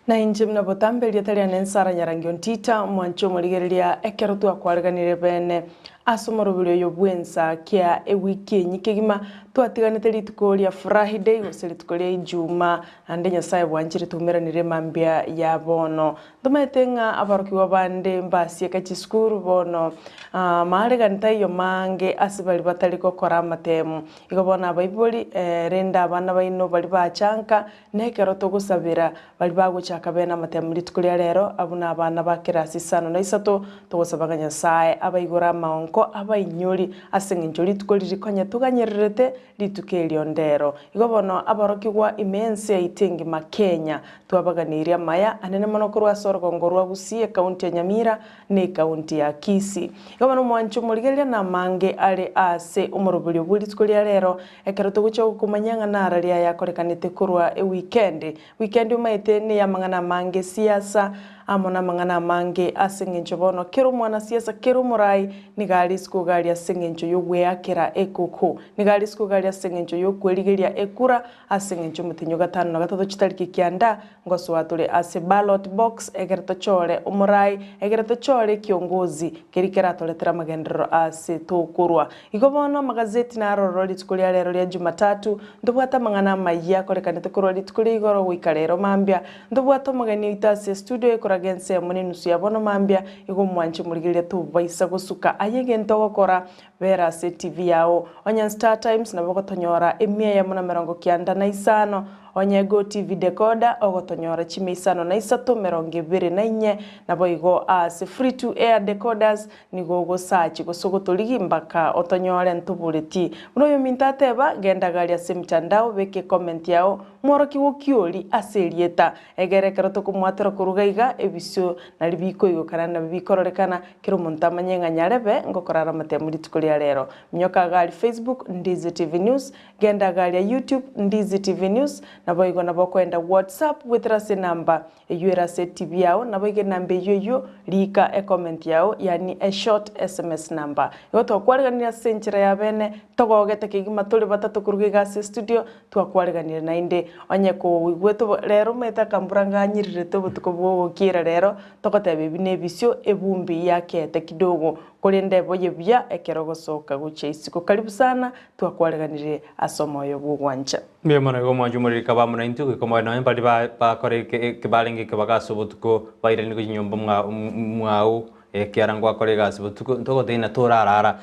Na inche buna botambe erieta riane Sarah Nyarangi Ontita, omwanche omorigereria ekero twakwareganire bene ase omoroberi oyo bw'ensa kia ewiki enyi kegima twatiganete rituko ria Friday gose rituko ria Ijumaa Naende Nyasae bwanchire toumeranire mambia ya bono. Ntomaete ng'a aborokigwa bande mbasieke chisukuru bono, maaregani taiyo mange ase baria batari gokora amatemu. Igo bono abaibori, rende abana baino baria bachanka, na ekero togosabera baria bagochaka bene amatemu rituko ria rero, abwo nabana ba kerasi isano na isato, togosaba ng'a Nyasae abaigore amaonko abainyori ase eng'encho rituko riria konya toganyererete Rituko erio ndero. Igo bono aborokigwa ime y'ense yaito engima Kenya, twabaganeirie amaya anene mono korwa ase orogongo rwa Gusii, ekaunti ya Nyamira na ekaunti ya Kisii. Igo bono omwanche omorigereria namange are ase omoroberio bwe rituko ria rero, ekero togochia gokomanyia ng'a narari aya akorekanete korwa ewikendi. Wikendi omaete neyamang'ana amange siasa, amo namang'ana amange ase engencho bono kera omwanasiasa kera omorai nigo are isiko iga aria ase engencho y'ogweakera ekoko, nigo are isiko iga aria ase engencho y'okwerigeria ekura, ase engencho omotenyi o gatano na gatato chitariki kianda ngosoa tore ase ballot box egere tochore omorai, egere tochore ekiongozi keria keratoretere amagenderero ase tokorwa. Igo bono amagazeti narororo rituko ria rero ria Jumatatu, ntobwate amang'ana amayia akorekanete korwa rituko ria igoro goika rero mambia. Ntobwate omogeni oito ase estudio ekoraga ensemo na enusu ya bono mambia, igo omwanche morigereria tobaisa gosuka aye egento ogokora, bera ase etivi yao. Onye Star Times nabo ogotonyora emia eyemo na merongo kianda na isano, onye GoTv decoder ogotonyora chimia isano na isato merongo ebere na inye, naboigo ase Free to Air decoders Nigo ogosachi gose ogotorigi mbaka otonyore ntoboreti. Buna oyominto ateba, genda gari ase emtandao beka ecomment yao mworokigwe okiori ase erieta. Egere ekero tokomwatera koruga iga ebisio nari bikoigokana nabi bikororekana kera omonto amanye ng'a nyarebe ngokorara amatemu rituko ria rero. Minyoka gari Facebook Ndizi TV News, genda garia YouTube Ndizi TV News, naboigo nabo okoenda WhatsApp goetera ase enamba Eyio ere ase etibi yao, naboigo enamba eyio eyio, riika ecomment yao, yaani a short sms number. Igo twakwariganirie ase enchera ya bene, togogete kegima tore batato koruga iga ase estudio, twakwariganirie naende. Onye koigwete bo rero omanyete akambura nganyirerete obotuko bwogokiera rero, togoteba ebi nebisio, ebumbi yakeete kidogo, korende eboyie buya ekero ogosoka gochia isiko. Karibu sana, twakwariganirie ase omoyo bw'ogwancha. Mbuya mono igo omwancho omoriri kaba amo naintwe goika omoerio nonya baria ba bakora eke eke barenge ekebaga ase obotuko bairanire gochia nyomba mwa mwao ekiara ngwakora egasi botuko ntogotebia ng'a torarara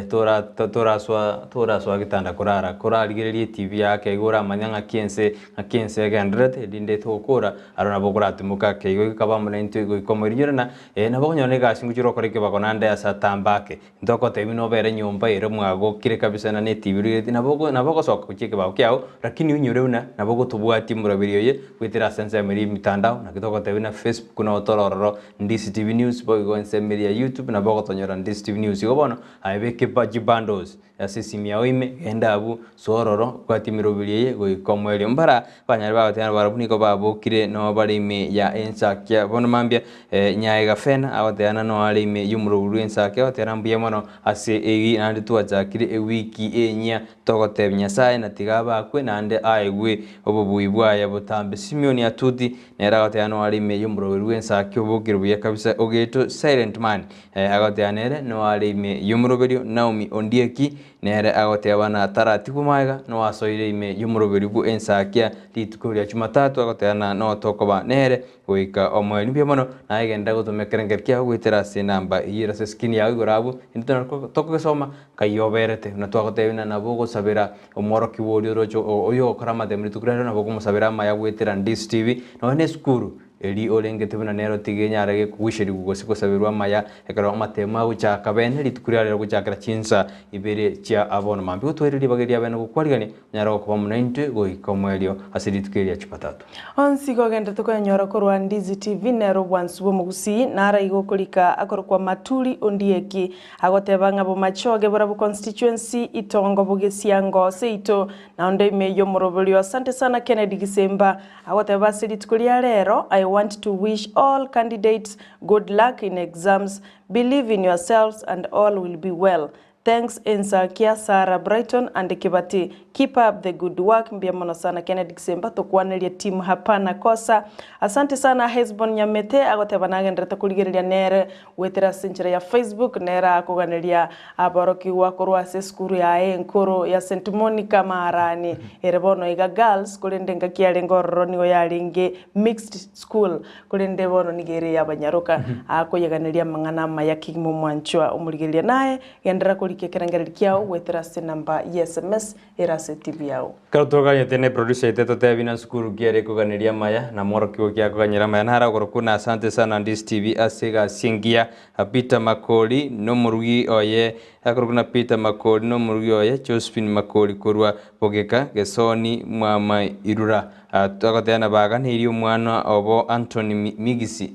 tora torasoa torasoa getanda korara korarigereria etv yake igo oramanya ng'aki ense ng'aki ense egendererete erinde togokora aro nabo okoratimoka ake igo kaba amo naintwe goika omoerio inyore ng'a nabo okonyora na egasi ngochia okore ekebago naende ase atambe ake. Ntogotebia nobere nyomba ere mwagokire kabisa na netibiruireti, nabo nabo ogosoka gochia ekebao kiao, lakini onyore buna nabo ogotobwatia omoraberi oye goetera ase ensemo eria y'emitandao, naki togotebia buna Facebook nabo tore ororo Ndisi TV News, boigo ensemo eria ya YouTube nabo ogotonyora Ndisi TV News. Igo bono aye beka eba chibundles ase esimi yao ime, genda abwo, soa ororo, bwatia emeroberi eye goika omoerio. Mbara Abanyare bagoteba nabarabwo nigo babokire noo bare ime ya ensakia. Bono mambia Nyaega Fena agoteba ng'a noo are ime y'omorobori bw'ensakia agoteba mbuya mono ase egi naende twachakire ewiki enyia togotebia Nyasaye na tiga abakwe naende aegwe obobui bwaye botambe. Simeon Atuti nere agoteba noo are ime y'omorobori bw'ensakia obokire buya kabisa ogeto Silent. Silent Man agoteba nere noare ime y'omoroberio Naomi Ondieki nere agoteba na taratigwa magega noasoire ime y'omoroberio bwe ensakia rituko ria Jumatatu agoteba na notokoba nere goika omoerio. Mbuya mono naye genda gotoma ekerengerio kiao goetera ase enamba eyio ere ase eskrini yao igoro abwo intwe naro tokogesoma nkai oberete buna twagotebia buna nabo ogosabera omworokigwa oria oroche oyogokora amatemo rituko riaye nabo okomosabera amaya goetera Ndisi TV nonya na esukuru Eri orengete buna nero tiga enyare gekoguicherigwa gose gosaberwa amaya, ekero amatemo agochaka bene, rituko riare rigochakera chinsa ibere chia bono mambia gotwaire ribaga eria bene gokwarigania, onyare gokoba amo naintwe goika omoerio ase rituko eri ria Jumatatu. Onsi kogenderete koyanyora korwa Ndizi TV nere obwansu bw'omogusii, naro igo okorika akorokwa Maturi Ondieki, agoteba ng'a Bomachoge Borabu Constituency, Itongo Bogesiango seito, naonde ime y'omoroberio. Asante sana Kennedy Gisemba. Agoteba ase rituko ria rero, I want to wish all candidates good luck in exams, believe in yourselves and all will be well. Thanks Ensakia, Sarah, Brighton and Kibati. Keep up the good work. Mbuya mono sana Kennedy Gisemba tokwanerie team Hapana Kosa. Asante sana Hesbon Nyamete agoteba nagenderete korigereria nere Goetera ase enchera ya Facebook nere akoganeria aborokigwa korwa ase esukuru yaye enkoro ya St Monica Maarani ere bono iga Girls korende engaki yarenge ororo nigo yarenge Mixed School korende bono nigo ere eyabanyaroka akoyeganeria amang'ana amaya kegima omwanchwa omorigereria naye genderera korika ekerengererio kiao goetera ase enamba ye sms ere ase TV yao. Ekero toganyete ne producer yaito etotebie na sukuru ki ere ekoganeria amaya na morokigwa ki akoganyera amaya naro agorokwa na asante sana Ndisi TV ase egasi engiya Peter Makori nomorugi oye akorokwa na Peter Makori nomorugi oye Josephine Makori korwa Bogeka Gesoni Mwamairura agoteba na baganeirie omwana obo Anthony Migisi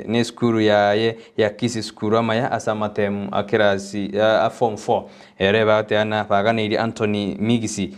ne esukuru yaye ya Kisii School amaya ase amatemu a kerasi a form 4 Ere bagoteana baganeirie Anthony Migisi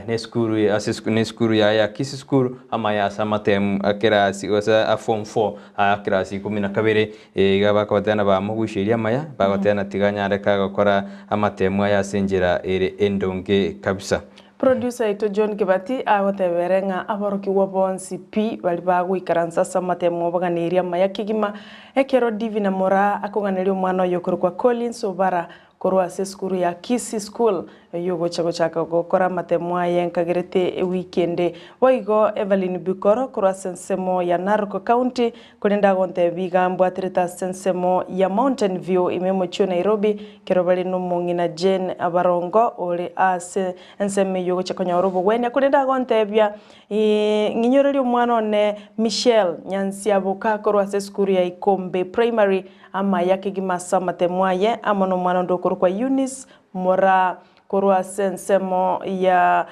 nesukuru ase nesukuru yaye ya Kisii School amaya ase amatemu a kerasi gose a form 4 a kerasi ikomi na kabere. Iga bakobateana bamoguiseirie amaya bagoteana tiga anyare kagokora amatemu aya ase enchera ere endonge kabisa. Producer oito John Kibati agotebere ng'a aborokigwa bonsi pi baria bagoikaransa ase amatemo obaganeirie amaya kegima ekero Divina Moraa akoganeria omwana oye okorokwa Collins Obara Korwa ase esukuru ya Kisii School eyio ogocha gochaka gokora amatemo aye nkagerete ewiki ende. Boigo Evelyn Bikoro korwa ase ensemo ya Narok County korende agontebia iga mbwaterete ase ensemo ya Mountain View ime omochie o Nairobi kero bare nomong'ina Jane Barongo ore ase ensemo eyio ogocha konyora obogwenia korende agontebia ng'inyorerie omwana one Michelle Nyansiaboka korwa ase esukuru ya Ikombe Primary Amaya kegima ase amatemo aye, amo nomwana onde okorokwa Eunice Moraa korwa ase ensemo ya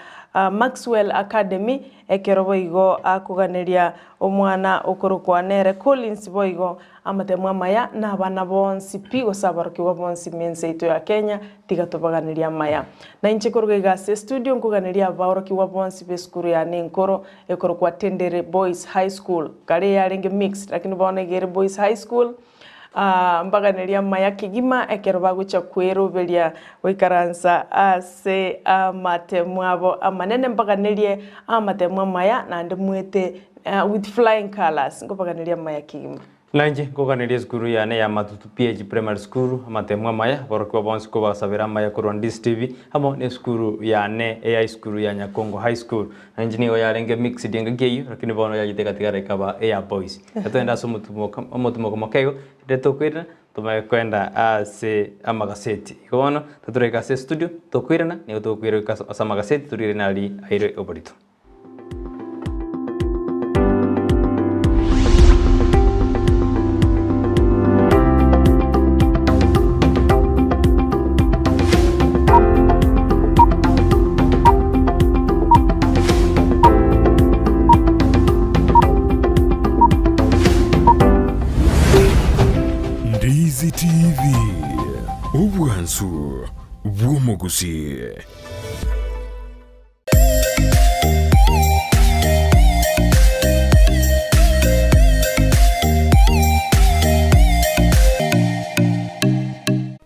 Maxwell Academy, ekero boigo akoganeria omwana okorokwa nere Collins boigo amatemo amaya na abana bonsi pi gose abarokigwa bonsi mense yaito ya Kenya tiga tobaganerie amaya. Na inche koruga iga ase estudio nkoganeria abaorokigwa bonsi b'esukuru yane enkoro ekorokwa Tendere Boys High School, kare yarenge mixed lakini bono iga ere Boys High School, mbaganerie amaya kegima ekero bagochia kweroberia goikaransa ase amatemo abo amanene, mbaganerie amatemo amaya naende mwete with flying colours, nkobaganeria amaya kegima. Nainche nkoganeria esukuru yane ya Matutu PH Primary School amatemo amaya, aborokigwa bonsi kobasabera amaya korwa Ndisi TV, amo nesukuru yane eya esukuru ya Nyakongo High School. Nainche nigo yarenge mixed engaki eyio, lakini bono yachete egatigara ekaba eya boys. Togende ase omotumoka omotumoko moke igo, rende tokoirana, tomanye koenda ase amagaseti. Igo bono, toturaika ase estudio, tokoirana, nigo tokoira goika ase amagaseti torigererie nari aire oborito. Ndizi TV, obwansu bw'omogusii.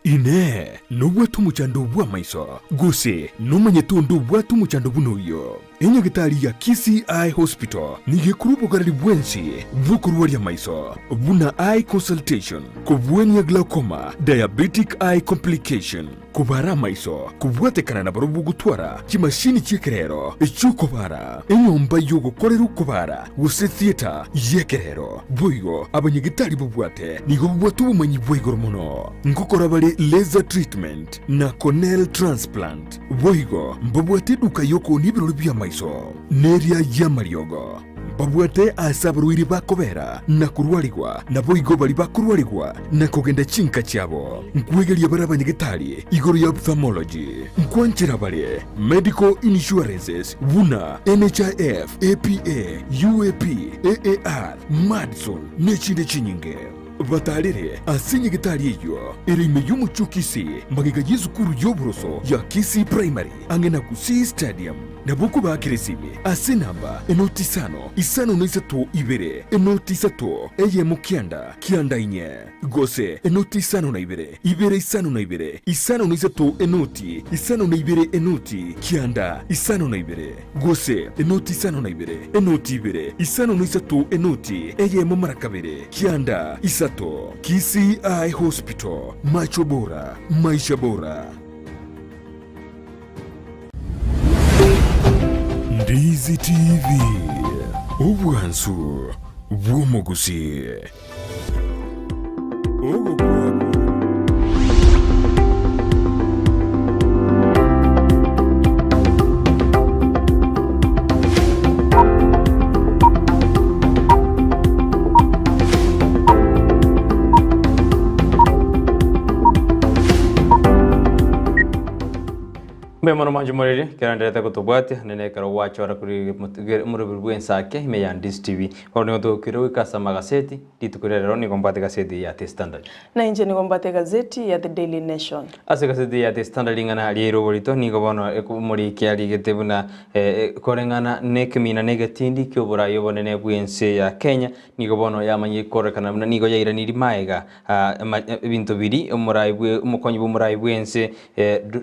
Inee! Nobwate omochando bw'amaiso, gose nomanyete onde obwate omochando buna oyio? Enyagitari ya Kisii Eye Hospital nigo ekorwa obogareri bwensi bw'okorwaria amaiso buna eye consultation, kobwania glaucoma, diabetic eye complication, kobara amaiso, kobwatekana na barobwo gotwara chimashini chi'ekerero echi'okobara, enyomba y'ogokorera okobara gose theatre y'ekerero. Boigo abanyagitari babwate nigo babwate obomanyi bwa igoro mono ngokora bare laser treatment na corneal transplant. Boigo mbabwate eduka y'okoonia ebirori bi'amaiso, na eria y'amariogo. Mbabwate aase abarwaire bakobera na korwarigwa, naboigo baria bakorwarigwa na kogenda chinka chiabo. Nkwegeria bare abanyagetari igoro ya ophthalmology. Nkwanchera bare medical insurances buna NHIF, APA, UAP, AAR, Madison, nechinde chinyinge. Batarere ase nyagetari eyio ere ime y'omochie o Kisii, magega y'esukuru y'oboroso ya Kisii Primary, ang'e na Gusii Stadium. Nabo okobaakera esimi ase enamba enoti isano, isano na isato ibere, enoti isato, eyemo kianda, kianda inye, gose enoti isano na ibere, ibere isano na ibere, isano na isato enoti, isano na ibere enoti, kianda, isano na ibere. Gose enoti isano na ibere, enoti ibere, isano na isato enoti eyemo mara kabere, kianda isato. Kisii Eye Hospital, macho bora, maisha bora. Ndizi TV, obwansu bw'omogusii. Ogokwa Mbuya mono mwanche moriri, ekero nderete gotobwatia, naende ekero gwachora korigereria omoroberi bw'ensake ime ya Ndizi TV. Bono nigo togokire goika ase amagaseti, rituko ria rero nigo mbwate egaseti ya The Standard. Na inche nigo mbwate egazeti ya The Daily Nation. Ase egaseti ya The Standard ring'ana riaire oborito nigo bono omoriki arigete buna koreng'ana nekemina na egetindi kioborai obonene bw'ense ya Kenya nigo bono yamanyire kororekana buna nigo yairanirie maega ebinto biria omorai bwe omokonyi bw'omorai bw'ense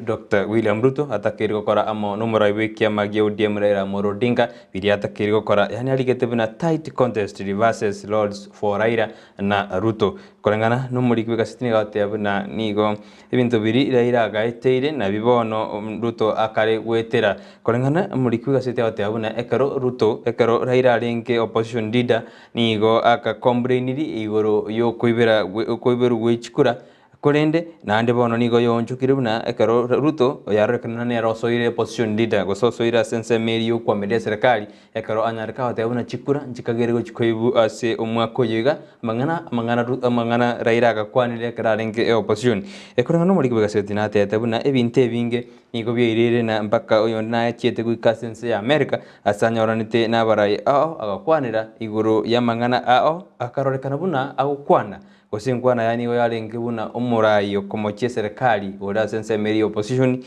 Doctor William Ruto atakeire gokora amo nomorai bw'ekiama gia ODM Raila Amolo Odinga biria atakeire gokora yaani arigete buna tight contest reverses roles for Raila na Ruto. Koreng'ana nomoriki bw'egaseti nigo agoteba buna nigo ebinto biria Raila agaeteire nabi bono Ruto akare goetera. Koreng'ana omoriki bw'egaseti agoteba buna ekero Ruto ekero Raila arenge opposition leader nigo aka complainiri igoro yokoibera okoiberwa gwe chikura Korende naende bono nigo yoonchokire buna ekero Ruto oyarorekana nere osoire opposition leader gose osoire ase ensemo eria yokwamiria eserekari ekero anyareka goteba buna chikura nchikagere gochia koibu ase omwaka oyo iga amang'ana amang'ana Ru amang'ana Raila agakwanire ekero arenge e opposition. Ekoreng'ana nomoriki bw'egaseti natebete buna ebinto ebinge nigo biairire na mpaka oyonde nachiete goika ase ense ya America ase anyoranete nabarai ao agakwanera igoro yamang'ana ao akarorekana buna agokwana Gose enkwana yaye nigo yarenge buna omorai okomochia eserekari ore ase ensemo eria ya opposition,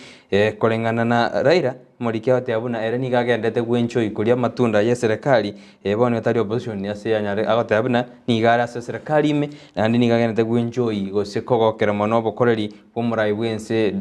koreng'ana na Raila, omoriki agoteba buna ere nigo agenderete gwenchoi koria amatunda ye eserekari, bono etari opposition ase yanyare agoteba buna nigo are ase eserekari ime, naende nigo agenderete gwenchoi gose kogokera mono obokoreri bw'omorai bw'ense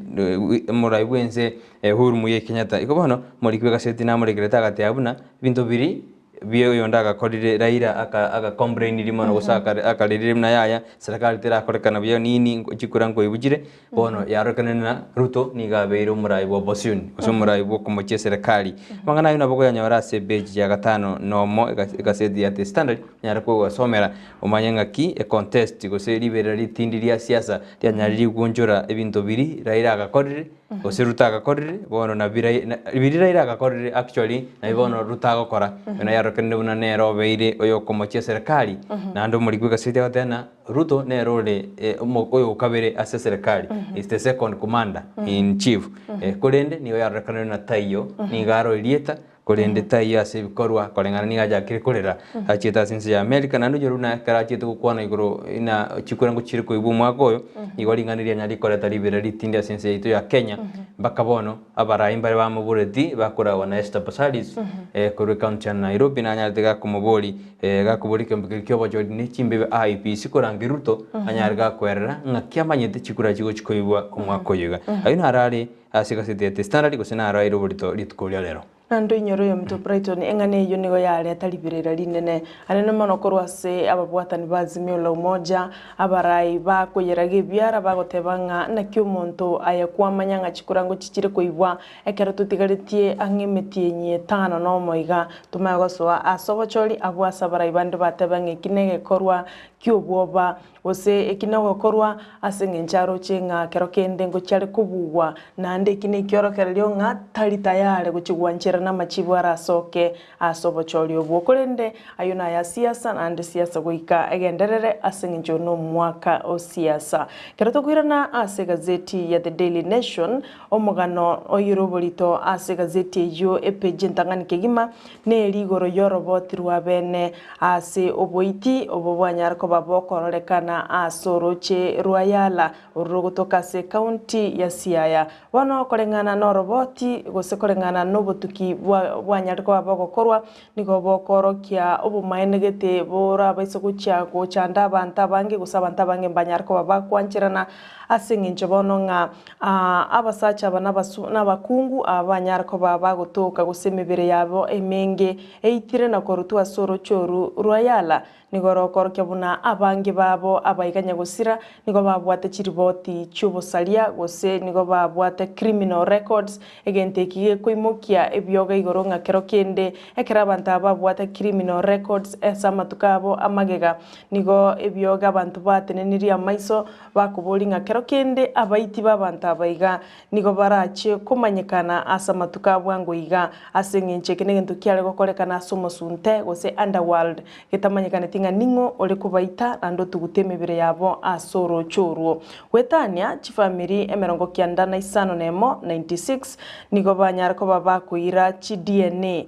omorai bw'ense Uhuru Muigai Kenyatta. Igo bono, omoriki bw'egaseti namorekerete agateba buna ebinto biria Buya oyonde agakorire Raila aka aga complainiri mono gose akare akarerire buna yaya serikali terakorekana buya nini chikura nkoibuchire bono yarorekana na Ruto nigo abeire omorai bwa opposition gose omorai bwa okomochia eserekari. Amang'ana ayio nabo okoyanyora ase epeji ya gatano nomo egaseti ya The Standard onyare kogosomera omanye ng'aki econtest gose riberera ritindi ria siasa rianyarire goonchora ebinto biria Raila agakorire. Gose Ruto agakorire, bono nabi Rai- na- biria Raila agakorire actually nabi bono Ruto agokora. Buna yarokenire buna nere obeire oyokomochia eserekari, naende omoriki bw'egaseti agoteba ng'a Ruto nere ore omo oyokabere ase eserekari, is the second commander in chief. Korende nigo yarorekanire buna taiyo, nigo are erieta Korende taiyo ase ebikorwa, koreng'ana nigo achakire korera, achiete ase ense ya Amerika, naende onyore buna ekero achiete gokwana igoro ng'a chikura ngochire koibwa omwaka oyo, nigo ring'ana rianya rikoreta riberera ritindi ase ense yaito ya Kenya, mpaka bono abarai mbare bamoboreti bakoragwa na Esther Passaris korwa ecounty ya Nairobi nanyarete gakomobori gakoboria ekeombe keria kia obochori ne chimbebe IEBC korangeria Ruto anyare gakoerera ng'aki amanyete chikura chigochi koibwa omwaka oyo iga. Ayio naro are ase egaseti ya The Standard gose naro aire oborito rituko ria rero. Naende oinyore oyominto Brighton, eng'ana eyio nigo yareta riberera rinene anene mono korwa ase ababwatani ba Azimio la Umoja, abarai bakoyeraga ebiara bagoteba ng'a naki omonto aye kwamanya ng'a chikura ngochichire koibwa ekero totigaretie ang'e emetienyi etano nomo iga tomanye gosoa ase obochori abwo ase abarai bande bateba ng'a eki negekorwa ki'obwoba Gose eki nogokorwa ase engencho aroche ng'a kero kende ngochia are kobugwa, naende eki nekiorokererio ng'a tari tayare gochia gwancherana namachibu arasoke ase obochori obwo. Korende ayio naya siasa, naende siasa goika egenderere ase engencho nomwaka o siasa. Kero tokoirana ase egazeti ya The Daily Nation, omogano oyore oborito ase egazeti eyio epeji entang'ani kegima neri igoro y'oroboti rwa bene Ase oboiti obo bwanyare koba bokororekana ase orooche rwa Yala, orwo rogotoka ase ekaunti ya Siaya. Bono koreng'ana noroboti, gose koreng'ana nobotuki bwanyare koba bogokorwa, nigo bokoorokia obomaene gete borabaise gochia gochanda abanto abange, gose abanto abange mbanyare koba bakwancherana ase engencho bono ng'a abasacha aba nabakungu aba banyare koba bagotoka gose emebere yabo emenge Eitire na korutwa ase oroche oru rwa Yala, nigo rokorokia buna abange babo abaiga nyagosira nigo babwate chiriboti chi'obosaria gose nigo babwate criminal records, egento eki gekoimokia ebioga igoro ng'a kero kende ekero abanto aba babwate criminal records ase amatuko abo amagega nigo ebioga abanto batenenirie amaiso bakoboria ng'a kero kende abaiti b'abanto aba iga Nigo barache komanyekana ase amatuko a bwango iga, ase engencho eke negento kiare gokorekana ase omosunte, gose underworld, getamanyekaneti ng'a ning'o ore kobaita naende otugute emebere yabo ase orooche orwo. Goetania chifamiri 95, 96, nigo banyare koba bakoira chi DNA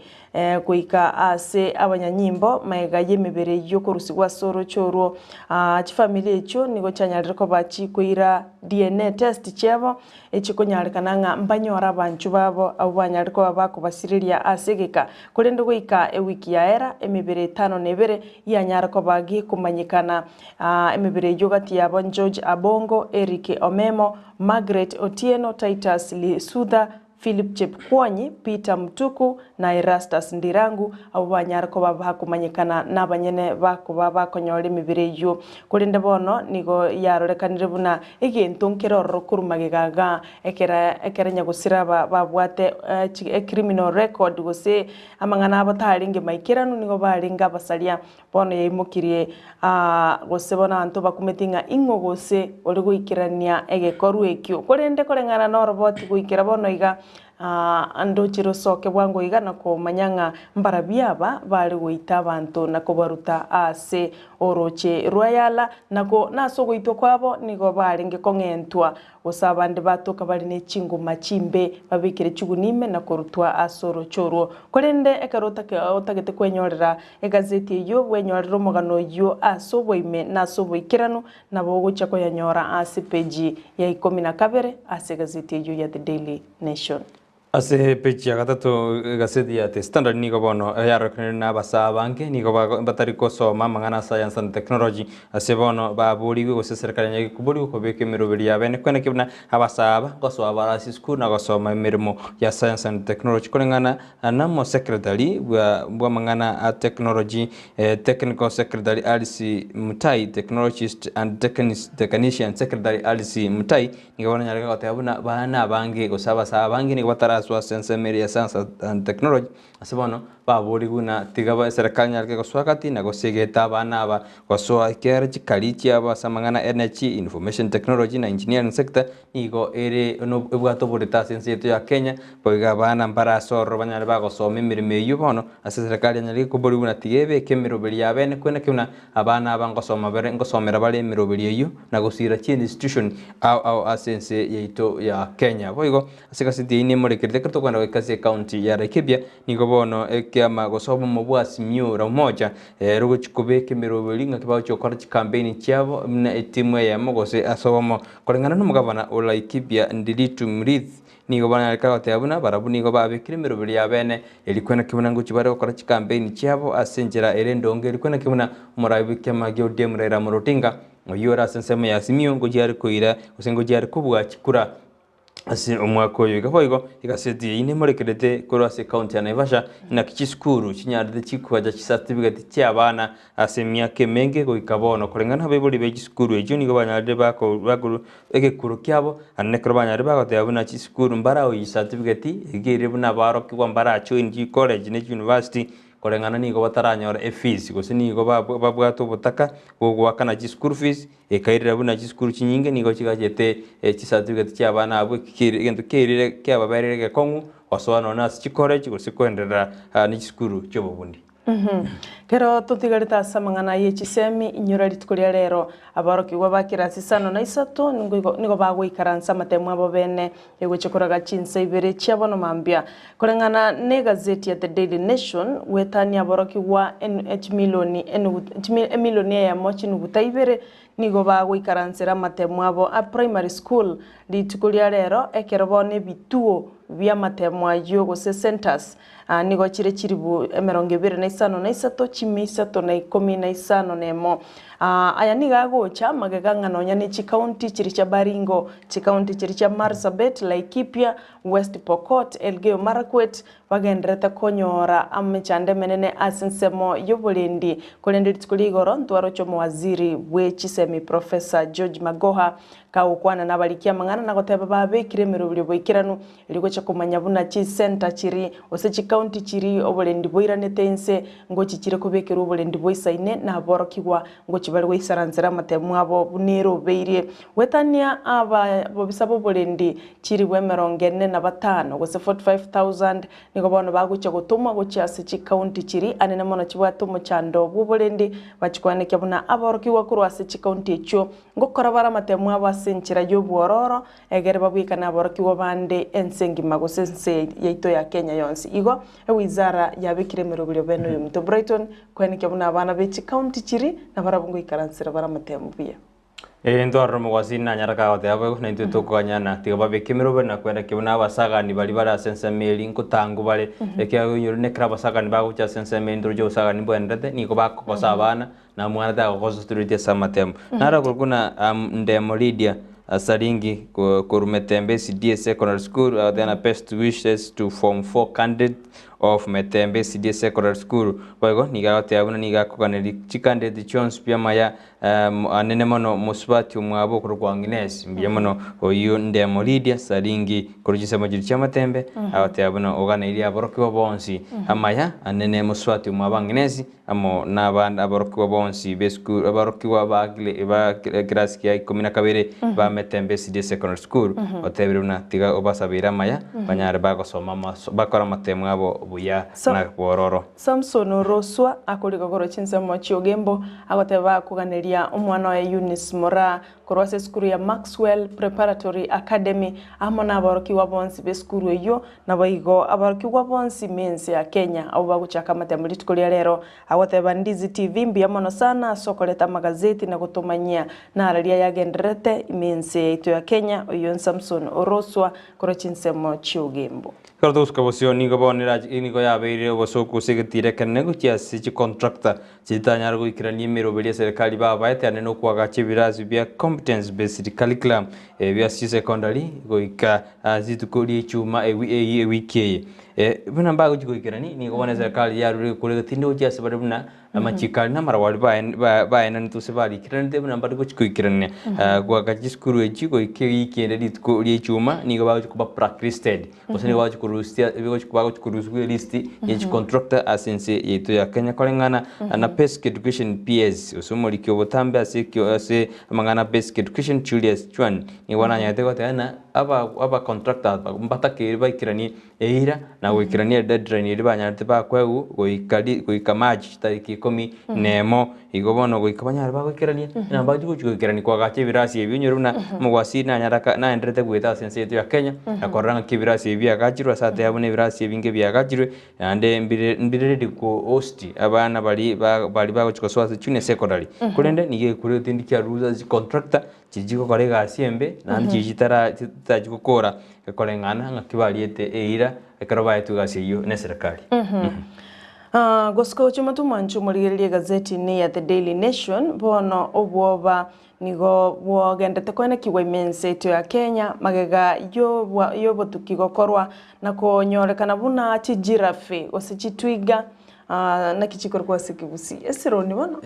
goika ase abanyanyimbo magega y'emebere y'okorusigwa ase orooche orwo. Chifamiri echio nigo chianyarire koba chikoira DNA test chiabo, echikonyarekana ng'a mbanyore abanchwa babo abwo banyarire koba bakobasireria ase egeka. Korende goika ewiki yaera, emebere etano na ebere yanyare koba gekomanyekana. Emebere eyio gati yabo George Abongo, Eric Omemo, Margaret Otieno, Titus Lisutha, Philip Chepkwony, Peter Mutuku, na Erastus Ndirangu, abwo banyare koba bakomanyekana nabanyene bakoba bakonyora emebere eyio. Korende bono nigo yarorekanire buna egento nkere ororo korwa magega iga, ekere ekere nyagosira aba babwate ecriminal record gose amang'ana abo tarenge maikeranu nigo barenge abasaria. Bono yaimokirie, aa, gose bono abanto bakumeti ng'a ing'o gose ore goikerania egekorwa ekio. Korende koreng'ana noroboti goikera bono iga, aa, ndoche rosoke bwango iga na komanya ng'a mbarabwo aba bare goita abanto na kobaruta aase orooche rwa Yala, na ko nase ogoitwa kwabo nigo barenge kong'entwa Gose abande batoka bare ne chingoma chimbe, babekire chigunia ime na korutwa ase orooche orwo. Korende ekero otagete kwenyorera egazeti eyio, bwenyorere omogano oyio ase oboime na ase oboikeranu, nabo ogochia koyanyora ase epeji ya ikomi na kabere ase egazeti eyio ya The Daily Nation. Ase epeji ya gatato egaseti ya The Standard nigo bono yarorekanire na abasaa abange nigo batari kosoma amang'ana a science and technology ase bono baborigwe gose eserekari yanyare koborigwa kobeka emeroberi yabo ene kweneki buna abasaa aba ngosoa bare ase esukuru na gosoma emeremo ya science and technology koreng'ana na omosecretary bwa bw'amang'ana a technology technical secretary Alice Mutai technologist and technician secretary Alice Mutai Nigo baranyare goteba buna abana abange gose abasae abange nigo bataraswa ase ensemo eria ya science and technology, ase bono baborigwe buna tiga eserekari enyare gosoa gati na gosegeta abana aba gosoa ekiagera chikari chiabo ase amang'ana energy, information technology na engineering sector nigo ere ebwate oborito ase ense yaito ya Kenya, boigo abana mbarase ororo banyare bagosoma emeremo eyio bono ase eserekari enyare koborigwa buna tiga ebeke emeroberi yabo ene kwene ki buna Abana aba ngosoma bare ngosomera bare emeroberi eyio na gosiira chiinstitution ao ao ase ense yaito ya Kenya. Boigo ase egaseti eyio nemorekerete ekero tokogenda goika ase ecounty ya Laikipia nigo bono ekiama gose obomo bwa Azimio la Umoja rogochi kobeka emeroberi ng'aki bagochi gokora chicampaign chiabo buna etimu eyemo gose ase obomo. Koreng'ana na omogabana o Laikipia Ndiritu Muriithi Nigo banyarete goteba buna barabwo nigo babekire emeroberi y'abene, erio kwenaki buna ngochia bare gokora chikampeini chiabo ase enchera ere endonge, erio kwenaki buna omoraai bw'ekiama gia ODM Raila Amolo Odinga, oyio ore ase ensemo ya Azimio, ngochia are koira gose ngochia are kobua chikura. Ase omwaka oyo iga boigo egaseti eyio nemorekerete korwa ase ekaunti ya Naivasha inaki chisukuru chinyarete chikogacha chisatibigeti chi'abana ase emiaka emenge goika bono. Koreng'ana abaibori be chisukuru echio nigo banyarire bakoru egekuro kiabo naende ekero banyarire bagoteba buna chisukuru mbaraoyie chisatibigeti ekiagera buna abarokigwa mbarajoin chicollege ne chiuniversity Koreng'ana nigo bataranyora efees, gose nigo babwate obotaka bw'ogoakana chischool fees, ekairera buna chisukuru chinyinge nigo chigachete chicertificate chi'abana abwo egento kiairire kiababereire egekong'u gosoa nonye ase chicollege gose koenderera ne chisukuru chi'obobundi. Ekero totigarete ase amang'ana ye chisemi, inyora rituko ria rero, aborokigwa ba kirasi isano na isato nigo bagoikaransa amatemo abo bene Egochia koraga chinsa ibere chia bono mambia. Koreng'ana negazeti ya The Daily Nation, goetania aborokigwa chimilioni emilioni eyemo chinuguta ibere nigo bagoikaransera amatemo abo a primary school rituko ria rero ekero bono ebituo bi'amatemo ayio gose centres nigo chire chiribu emerongo ebere na isano na isato chimia isato na ikomi na isano na emo. Aya nigo agocha magega ng'a nonya ne chikaunti chiria chia Baringo, chikaunti chiria chia Marsabit, Laikipia, West Pokot, Elgeyo Marakwet bagendererete konyora amechando emenene ase ensemo y'oborendi. Korende rituko ria igoro ntwaroche omowaziri bwe chisemi Professor George Magoha kagokwana nabariki amang'ana na goteba babekire emeroberio boikeranu Erio gochia komanya buna chisenta chiri, gose chikaunti chiri oborendi boiranete inse, ngochi chire kobekerwa oborendi boisaine na aborokigwa, ngochi bare goisaransera amatemu abo buna ere obeirie. Goetania aba bobisa b'oborendi chilifu emerongo ene na batano, gose 45,000, nigo bono bagochia gotomwa gochia ase chikaunti chiri anene mono chibwate omochando bw'oborendi, bachikwanekia buna aborokigwa korwa ase chikaunti echio ngokora bare amatemu abo ase enchera y'obwororo, Egere babwekane aborokigwa bande ense engima gose ense yaito ya Kenya yonsi. Igo ewizara yabekire emeroberio bene oyominto Brighton koenekia buna abana be chikaunti chiri nabarabwo ngoikaransera bare amatemu buya. Ee, ntwarore omogwasi nanyare kagoteba boigo, na intwe tokoganyana. Tiga babeke emeroberio na koenekia buna abasagani baria bare ase ensemo eria nkotangwa bare, ekiagera oinyore nekero abasagani bagocha ase ensemo eye ntoroche obosagani mbwenerete, nigo bakogosa abana, Na omwana tagogosusururia ase amatemo. Naro korokwa na Ndemo Lydia Saringi korwa Metembe SDA Secondary School agoteba na best wishes to form 4 candidate of Metembe SDA Secondary School. Boigo nigo agoteba buna nigo akoganeria chicandidate chionsi pi amaya anene mono mosubati omwabo okorokwa Agnes mbuya mono oyio Ndemo Lydia Saringi korwa chinsemo chiria chia Matembe agoteba buna oganeirie aborokigwa bonsi amaya anene mosubati omwabo Agnes Amo nabande aborokigwa bonsi b'esukuru, aborokigwa ba ba ekerasi kia ikomi na kabere ba Metembe SDA Secondary School, otebire buna tiga obasabeire amaya, banyare bagosoma amaso bakore amatemo abo buya Sa- na bwororo. Samson Oroswa akorika korwa chinsemo chi'Ogembo, agoteba akoganeria omwana oye Eunice Moraa Korwa ase esukuru ya Maxwell Preparatory Academy amo naborokigwa bonsi b'esukuru eyio, naboigo aborokigwa bonsi m'ense ya Kenya abwo bagochaka amatemo rituko ria rero. Agoteba Ndizi TV mbuya mono sana ase okoreta amagazeti na gotomanyia nararia yagendererete ime ense yaito ya Kenya. Oyio n'Samson Oroswa korwa chinsemo chi'Ogembo. Ekero togosuka bosio nigo bono erache nigo yabeire obosooku gose egetiro ekenene gochia ase chicontractor Chitanyare goikerania emeroberi eserekari babaete ande nokoagacha ebirasi bia Competence Based Curriculum ebia chisecondary goika rituko riechuma ewiki eye. Buna mbagochi goikerani nigo bono eserekari yarure gekura egetindi gochia ase bare buna amachiko aria na amarwari baenanete gose barikeranete buna mbare gochi goikerania goagacha chisukuru echi goika ewiki ende rituko riechuma nigo bagochi koba blacklisted. Gose nigo bagochia korusia bagochia korusigwa elist ye chicontractor ase ense yaito ya Kenya koreng'ana na Basic Education PS gose omoriki obotambe ase ekio ase amang'ana a Basic Education Julius Chwan nigo nanyarete goteba ng'a aba aba contractor aba mbatakeire baikeranie eira na goikerania edeadline eria banyarete bakoegwa goika ri goika March chitariki ikomi na emo. Igo bono goika banyare bagoikerania, na mbachi gochia goikerania koagacha ebirasi ebi, onyore buna omogwasiri nanyare aka naenderete goeta ase ense yaito ya Kenya, na korora ng'aki ebirasi ebi biagachirwe ase ateba buna ebirasi ebinge biagachirwe, naende mbire mbire ready ko host abana baria ba baria bagochia gosoa ase junior secondary. Korende nigo ekure tindi kiarusa ase chicontractor, chiria chigokora egasi embe, naende chiria chitara chitachi gokora koreng'ana ng'aki bariete eira ekero baetwe egasi eyio na eserekari. Gosika gochia omonto omwanche omorigererie egazeti ime ya The Daily Nation, bono obwoba Nigo bwogendete koenekigwa ime ense yaito ya Kenya magega y'obotuki gokorwa na konyorekana buna chigirafe gose chitwiga naki chikorokwa ase ekegusii esironi bono?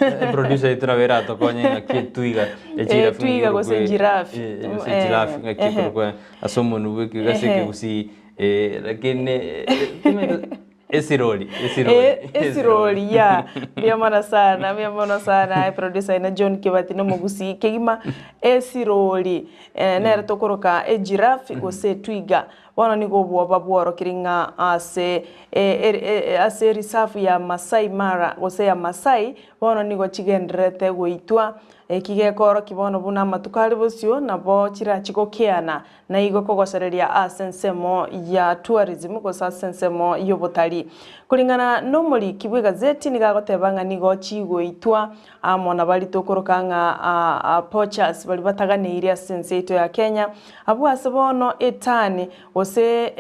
Eproducer yaito nabo eratokonye ng'aki etwiga egirafe Etwiga gose giraffe. Gose giraffe ng'aki ekorokwa ase omonwe bwa ase ekegusii lakini Esirori, esirori. Eh, esirori ya mbuya mono sana mbuya mono sana eproducer ina John Kibati nomogusii kegima esirori eh, nere tokoroka egiraffe gose etwiga bono nigo obwoba bworokire ng'a ase e- e- e- ase erisafu ya Masai Mara gose ya Masai bono nigo chigendererete goitwa eki gekorokia bono buna amatuko are bosio nabo chirachi gokeana Na igo kogosereria ase ensemo ya tourism gose ase ensemo y'obotarii. Koring'ana nomoriki bw'egazeti nigo agoteba ng'a nigo chigoitwa amo na baria tokoroka ng'a poachers baria bataganeirie ase ense yaito ya Kenya. Abwo ase bono etani gose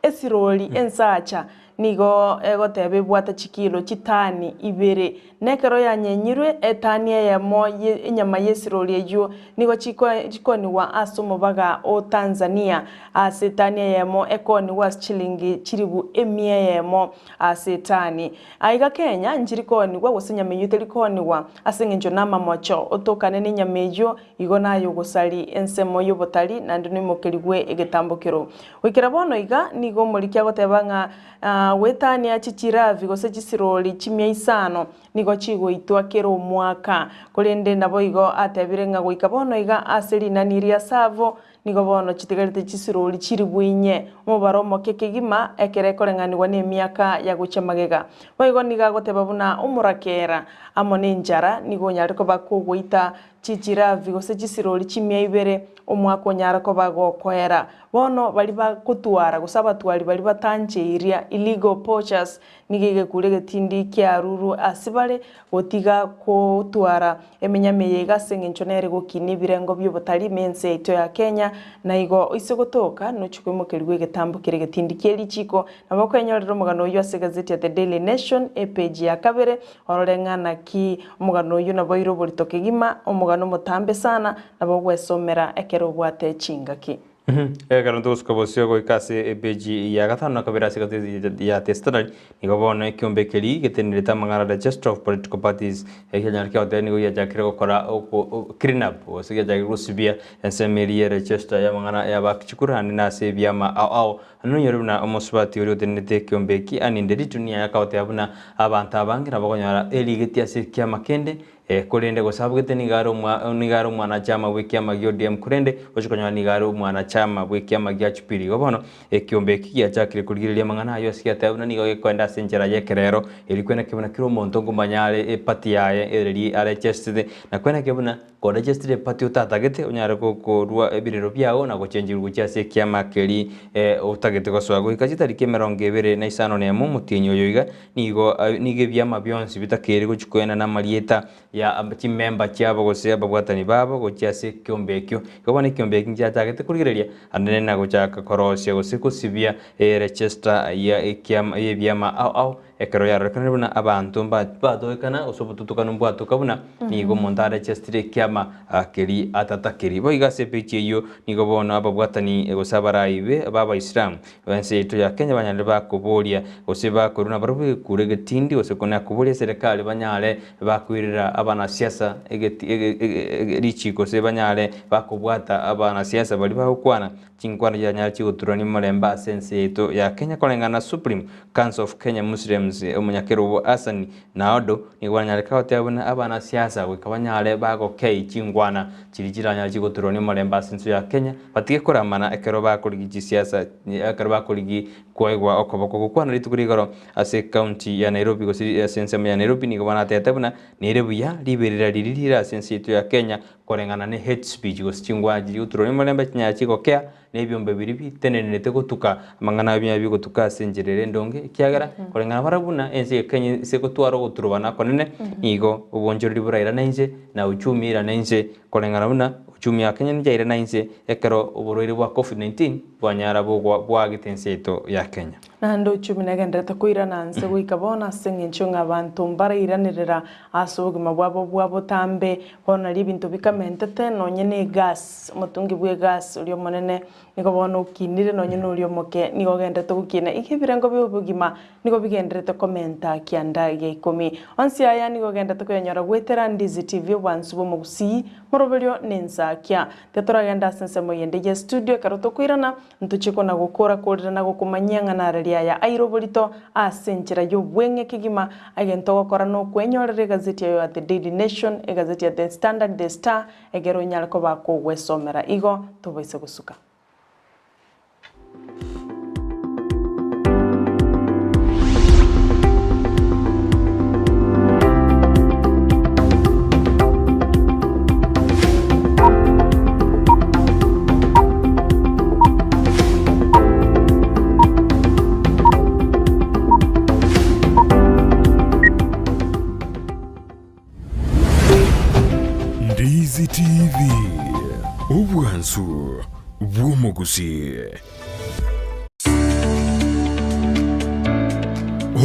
Esirori ensacha nigo egoteba ebwate chikilo chitani ibere, na ekero yanyenyirwe etani eyemo y'enyama y'esirori eyio nigo chikonigwa ase omobaga o Tanzania, ase etani eyemo ekonigwa ase chilingi chilifu emia eyemo ase etani. Aiga Kenya nchiri koonigwa gose enyama eyio teri koonigwa ase engencho namamocho otokane nenyama eyio Igo naye ogosari ensemo y'obotari, naende noimokerigwe egetambokero. Goikera bono iga, nigo omoriki agoteba ng'a goetania chichiravi gose chisirori chimia isano nigo chigoitwa kera omwaka. Korende naboigo atebire ng'a goika bono iga ase rinani ria Tsavo nigo bono chitigarete chisirori chilifu inye, omobaro omoke kegima ekero ekoreng'anigwa nemiaka ya gochia magega. Boigo nigo agoteba buna omorakera amo nenchara nigo onyare koba kogoita Chichiravi gose chisirori chimia ibere, omwaka onyare koba gokoera. Bono baria bagotwara gose abatwari baria batancheiria, illegal poachers, nigo egekura egetindi kiarurwe ase bare gotiga gotwara emenyama eye iga ase eng'encho nere gokinia ebirengo bi'obotari ime ense yaito ya Kenya, na igo oise gotoka nochie koimokerigwa egetambo kere egetindi kie richiko. Nabo okwenyorera omogano oyio ase egazeti ya The Daily Nation, epage ya kabere, Orore ng'a naki omogano oyio naboire oborito kegima, omogano omotambe sana, nabo ogwesomera ekero obwate chingaki. Ekero togosuka bosio goika ase epeji ya gatano na kabere ase egazeti ya The Standard, nigo bono ekiombe keria getenenerete amang'ana Registrar of Political Parties ekianyare kiagoteba nigo giachakire gokora clean up gose giachakire gosibia ensemo eria ye register y'amang'ana y'abaki chikura naende nase ebiama ao ao Nonyore buna omosubati oria otenenete ekeombe eki aninde ritunia akagoteba buna abanto abange nabo bakonyora erigeti ase ekiama kende, korende gose abugete nigo are omwa nigo are omwanachama bw'ekiama gia ODM korende ochia konyora nigo are omwanachama bw'ekiama gia Jubilee. Igo bono ekeombe eki giachakire korigereria amang'ana ayio ase giateba buna nigo gekoenda ase enchera y'ekerero erio kweneke buna kera omonto nkomanya are eparty yaye ereria arechesete na kweneke buna Koregestire eparty otatagete, onyare korua ebirero biao na gochenchigwa gochia ase ekiama keria otagete gosoa. Goika chitariki emerongo ebere na isano nemo omotienyi oyo iga, nigo nigo ebiama bionsi bitakeire gochia koenana amarieta ya chimemba chiabo gose ababwatani babo gochia ase ekiombe ekio. Igo bono ekiombe eki nchiachagete korigereria anene na gochaka korosia gose gosibia eregister ya ekiama y'ebiama ao ao Ekero yarorekanire buna abanto mbatoekana, gose obotutukanu mbwatoka buna nigo omonto arechestire ekiama keria atatakeri. Boigo ase epeji eyio nigo bono ababwatani gose abarai be b'Abaisilamu b'ense yaito ya Kenya banyarire bakoboria gose bakorwa nabarabwo egekuro egetindi gose konya koboria eserekari banyare bakoirera abanasiasa egeti richiko gose banyare bakobwata abanasiasa baria bagokwana Chinkwana chianyare chigoturania omorembe ase ense yaito ya Kenya koreng'ana na Supreme Council of Kenya Muslims omonyakerogo Hassan Naodo nigo baranyare goteba buna abanasiasa goika banyare bagokei chinkwana chiria chiranyare chigoturania omorembe ase ense ya Kenya batige koramana ekero bakorigi chisiasa ekero bakorigi koegwa okoboko gokwana rituko ria igoro ase ecounty ya Nairobi gose ase ensemo ya Nairobi nigo banatete buna nere buya riberera riria rire ase ense yaito ya Kenya Koreng'ana ne hate speech gose chingwana chiria chigoturwa nomorembe chinyara chigokea, na ebiombe biria bitenenerete gotuka amang'ana abio binyare bigotuka ase enchera ere endonge, ekiagera koreng'ana barabwo buna ense ya Kenya ase egotwara ogoturubana okonene, nigo obonchoreri borairane inse na uchumi eirane inse koreng'ana buna. Uchumi ya Kenya nichairana inse ekero oborwaire bwa Covid-19 bwanyara bogwa bwagete ense yaito ya Kenya. Naende uchumi negenderete koirana nse goika bono ase engencho ng'a abanto mbarairanerera ase obogima bwabo bwa botambe. Bono nario ebinto bikamentete nonye na egas, omotungi bwa egas oria omonene nigo bono okinire nonye na oria omoke nigo ogenderete gokina. Iga ebirengo bia obogima nigo bigenderete komenta kianda gia ikomi. Onsi aya nigo ogenderete koyanyora goetera Ndizi TV obwansu bw'omogusii, moroberio na ensakia. Tiga toragende ase ensemo eyende ye studio ekero tokoirana Ntochie kona gokora korera na gokomanyia ng'a narari aya aire oborito ase enchera y'obweng'e kegima. Egento ogokora nokwenyorera egazeti yayo ya The Daily Nation, egazeti ya The Standard, The Star, egere onyare koba kogwesomera. Igo tobaise gosuka. Ndizi TV, obwansu bw'omogusii.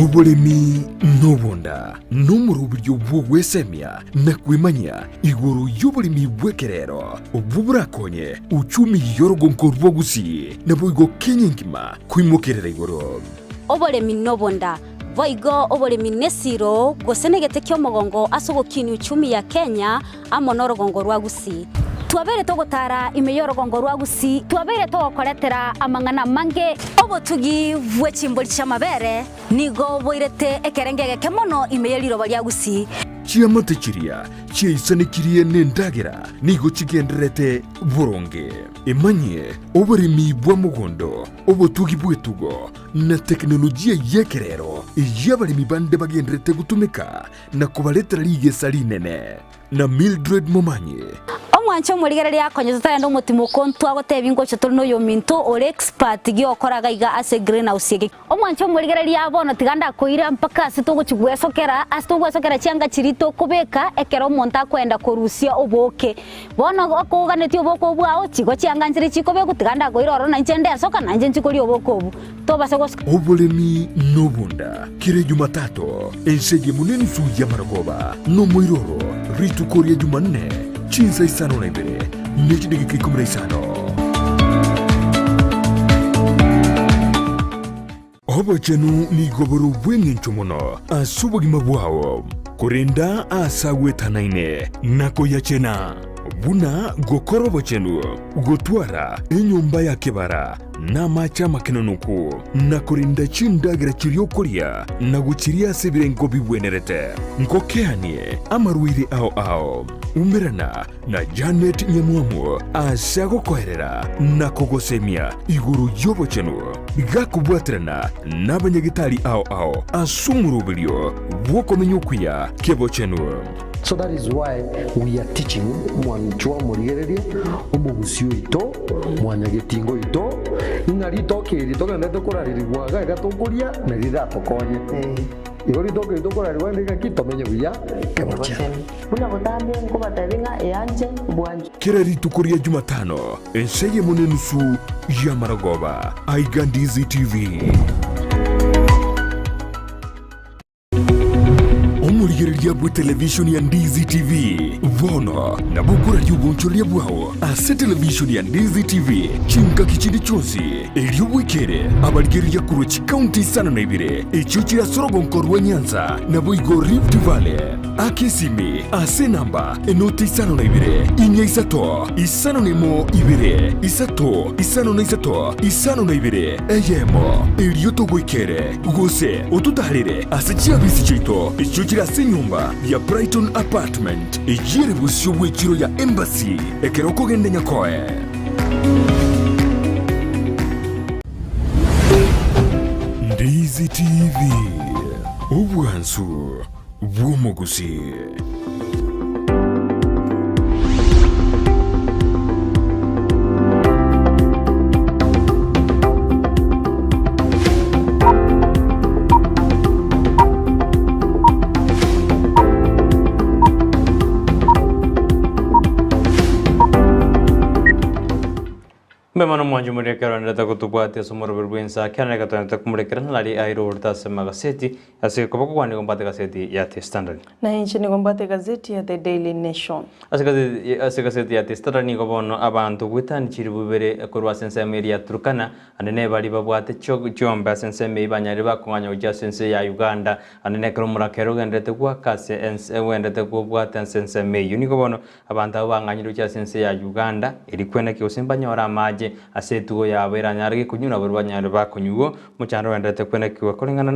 Oboremi nobonda nomoroberio bw'ogwesemia na kwemanyia igoro y'oboremi bw'ekerero obwo borakonye uchumi y'orogonko rwa Gusii naboigo Kenya engima koimokerera igoro. Oboremi nobonda, boigo oboremi nesiro gose negete ki'omogongo ase ogokinia uchumi ya Kenya amo norogongo rwa Gusii. Twabeire togotara ime y'orogongo rwa Gusii, twabeire togokoretera amang'ana amange. Obotugi bwe chimbori chi'amabere nigo boirete ekerengo egeke mono ime ye riroba ria Gusii. Chiamate chiria chiaisanekirie nendagera nigo chigendererete boronge. Emanyie oboremi bwa mogondo, obotugi bw'etugo, na tekinolojia y'ekerero eyio abaremi bande bagendererete gotumeka na kobaretera rigesa rinene. Na Mildred Momanyi. Omwanche omorigereria akonye totagenda omotimoko ntwa gotebia ngocha tore noyominto ore expert giokora gaiga ase greenhouse eke. Omwanche omorigereria bono tiga ndakoira mpaka ase togochi gwesokera ase togwesokera chianga chiria tokobeka ekero omonto akoenda korusia obooke. Bono okoganetie obooke obwo bwao chigo chianga nchire chikobekwa tiga ndakoira ororo nainche ndesoka nainche nchi koria obooke obwo. Tobase gosoka. Oboremi nobonda, kera Ejumatato, ense eyemo nenusu y'amarogoba, nomoiroro, rituko ria Jumanne, chinsa isano na ibere, ne chidageka ikomi na isano. Obochenu nigo bore obw'engencho mono ase obogima bwao, korenda aase agwetanaine na koyachena, buna gokora obochenu, gotwara enyomba ya kebara, na amache amakenonoku, na korenda chindagera chiria okoria, na gochiria ase ebirengo bigwenerete. Nkokeanie amarwaire ao ao. Umerana na Janet Nyamwamu ase agokoerera na kogosemia igoro y'obochenu, gakobwaterana nabanyagetari ao ao ase omoroberio bw'okomenya okuya kebochenu. So that is why we are teaching mwanchwa omorigereria, omogusii oito, mwanyagetinga oito, ng'a ritoke eri togenderete korarerigwa iga iga tokoria na riratokonye. Igo ritoke eri tokorarerigwa rinde ng'aki tomenye buya kebochenu. Buna botambe nkobatebie ng'a eanche bwanchwe. Kera rituko ria Jumatano, ensa eyemo nenusu y'amarogoba, aiga Ndizi TV. Omorigereria bw'etelevishoni ya Ndizi TV bono nabo okoraria obonchoreria bwao ase televishoni ya Ndizi TV chingaki chinde chionsi, erio bwekere abarigereria korwa chikaunti isano na ibere echio chire ase orogonko rwa Nyanza naboigo Rift Valley. Aka esimi ase enamba enoti isano na ibere, inya isato, isano na emo ibere, isato, isano na isato, isano na ibere, eyemo, erio togoikere, gose ototaarere ase chiabisi chiaito echio chire ase enyomba ya Brighton Apartment, eyio ere bosio bw'echiro ya Embassy, ekero okogenda Nyakoe. Ndizi TV, obwansu bw'omogusii. Mbuya mono mwanche more ekero aenderete gotobwatia ase omoroberi bw'ensa, ekiagera nigo toenderete komorekera nari aire oborito ase amagaseti, ase okoboko kwane nigo mbwate egaseti ya The Standard. Na inche nigo mbwate egazeti ya The Daily Nation. Ase egazeti ase egaseti ya The Standard nigo bono abanto goetania chilifu ibere korwa ase ensemo eria ya Turkana, ande nebaria babwate chio chiombe ase ensemo eyio banyarire bakong'anya gochia ase ense ya Uganda, ande nekero omorakera ogenderete goaka ase ense ogenderete kobwata ase ensemo eyio. Nigo bono Abanto abwo bang'anyire gochia ase ense ya Uganda, erio kweneki gose mbanyore amache ase etugo yabo eranyare gekonywa nabo banyare bakonyugwa. Omochando ogendererete kwenekigwa koreng'ana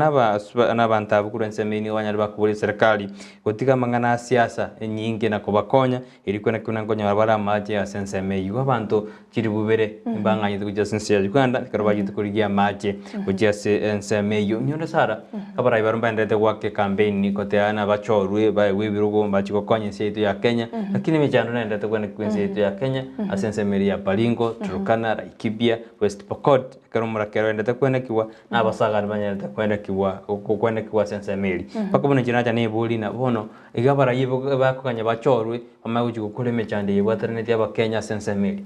nabanto abwo korwa ensemo eyio nigo banyare bakoboria eserekari gotiga amang'ana a siasa enyinge na kobakonya erio kweneki buna nkonyora bare amache ase ensemo eyio. Igo abanto chilifu ibere mbang'anyete gochia ase ense ya Uganda ekero bachete korigia amache gochia ase ensemo eyio. Inwe onde Sarah, abarai baria mbaendererete goaka ekampeini goteana nabachorwe baegwe ebirogo mbachie gokonya ense yaito ya Kenya, lakini emechando naendererete kwenekigwa ense yaito ya Kenya ase ensemo eria ya Baringo, Turkana, Laikipia, West Pokot, ekero omorakera oendererete kwenekigwa na abasagani banyarete kwenekigwa kwenekigwa ase ensemo eria. Mpaka bono inche nacha neboria ng'a bono iga abarai bakoganya bachorwe bamanye gochia gokora emechando eye ebwateranetie abakenya ase ensemo eria.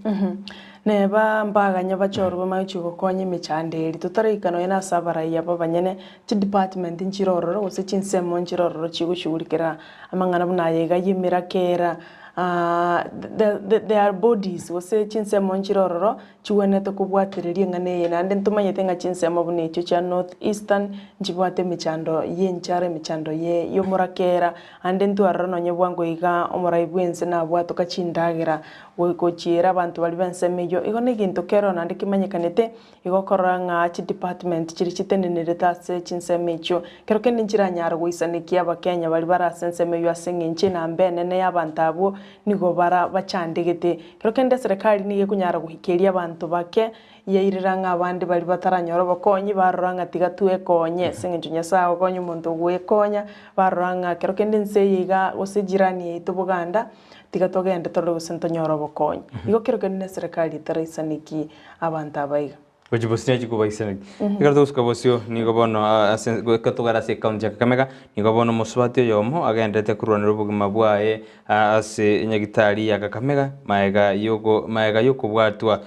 Neba mbaganya bachorwe bamanye gochia gokonya emechando eria, totaraika nonya na ase abarai aba abanyene, chidepartment nchire ororo gose chinsemo nchire ororo chigoshughulikera amang'ana buna aya iga ya emerakera, there are bodies gose chinsemo nchire ororo Chigwenerete kobwatereria eng'ana eye, naende ntomanyete ng'a chinsemo buna echio chia North Eastern nchibwate emechando y'enchara, emechando ye y'omorakera, ande ntwarora nonye bwango iga omorai bw'ense nabwatoka chindagera go gochiera abanto baria b'ensemo eyio. Igo negento keroo naende kemanyekanete, igo okorora ng'a chidepartment chiria chitenenerete ase chinsemo echio, kero kende nchiranyare goisanekia abakenya baria bare ase ensemo eyio ase eng'encho enamba enene y'abanto abwo nigo bara bachandegete. Kero kende eserekari nigo ekonyara goikeria abanto bake, yairera ng'a abande baria bataranyora obokonyi, barora ng'a tiga twekonye ase eng'encho Nyasae agokonya omonto ogwekonya, barora ng'a kero kende ense eye iga gose ejirani yaito Boganda, tiga togende torore gose ntonyore obokonyi. Igo kero kende na eserekari etaraisaneki abanto aba iga. Gochia bosio nachia kobaisanera. Ekero togosuka bosio, nigo bono ase goika togare ase ecounty ya Kakamega, nigo bono omosubati oyomo agenderete korwanera obogima bwaye ase enyagitari ya Kakamega maega yoko maega yokobwatwa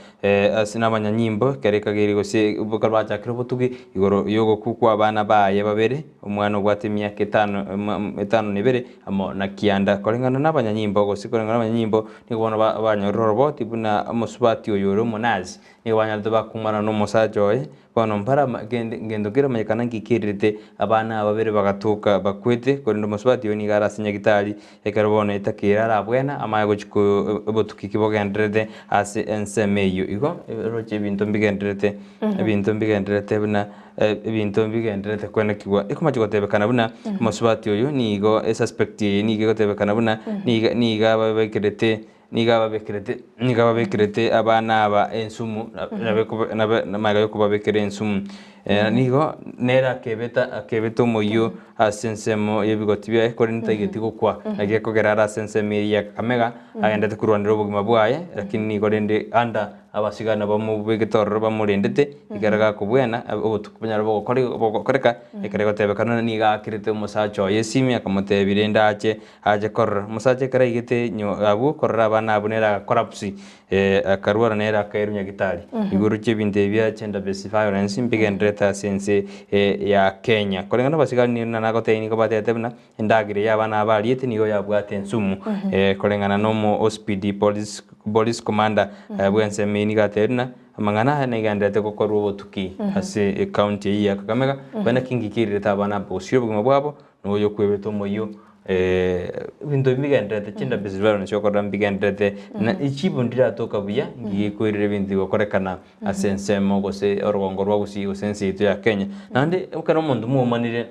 ase nabanyanyimbo ekero ekageire gose ekero bachakire obotugi igoro yogokwa kwa abana baye babere, omwana obwate emiaka etano etano na ebere amo na kianda. Koreng'ana nabanyanyimbo gose koreng'ana nabanyanyimbo nigo bono banyorire oroboti buna omosubati oyo ore omonazi. Nigo banyarete bakumana nomosacha oye, bono mbare kende ngento keramanyekana nki kererete abana aba babere bagatoka bakwete, korende omosubati oyo nigo are ase nyagitari, ekero bono etakeire arabwena amanye gochia ko obotuki ki bogendererete ase ensemo eyio. Igo roche ebinto mbigendererete ebinto mbigendererete buna ebinto mbigendererete kwenekigwa. Ekomachi gotebekana buna omosubati oyo nigo esuspect eye nigo egotebekana buna niga niga ababekerete Nigo ababekerete, nigo ababekerete abana aba ensumu, nabe magega y'okobabekera ensumu. Nigo nere akebeta akebeta omoyio ase ensemo y'ebigoti biaye, korende taigeti gokwa. Naki ekogera are ase ensemo eria ya Kakamega, agenderete korwanera obogima bwaye, lakini nigo rende anda abasigari nabo bamobegete ororo bamorendete, ekero gakobwena, obotuko bonyare bogokore bogokoreka, ekero egotebekana nigo aakerete omosacha oye esimi akamotebia rende ache Ache korora omosacha ekero aigete abwo korora abana abwo nere agacollapse akarwara nere akairwa nyagitari. Igoro chi'ebinto ebi bia gender based violence mbigendererete ase ense ya Kenya. Koreng'ana abasigari nigo nagotebia nigo batebete buna endagera eye abana aba bariete nigo yabwate ensumu koreng'ana na omo OCPD police police commander bw'ensemo eye nigo atebire buna amang'ana aya negendererete gokorwa obotuki ase ecounty eyio ya Kakamega korende naki ngikererete abana aba gosira obogima bwabo na oyokwebete omoyio ebinto ebi mbigendererete chindabisi chibarwa chiokorora mbigendererete na echibu ndiratoka buya ngige koirera ebinto bigokorekana ase ensemo gose orogongo rwa gusii gose ense yaito ya Kenya. Naende ekero omonto mwomanire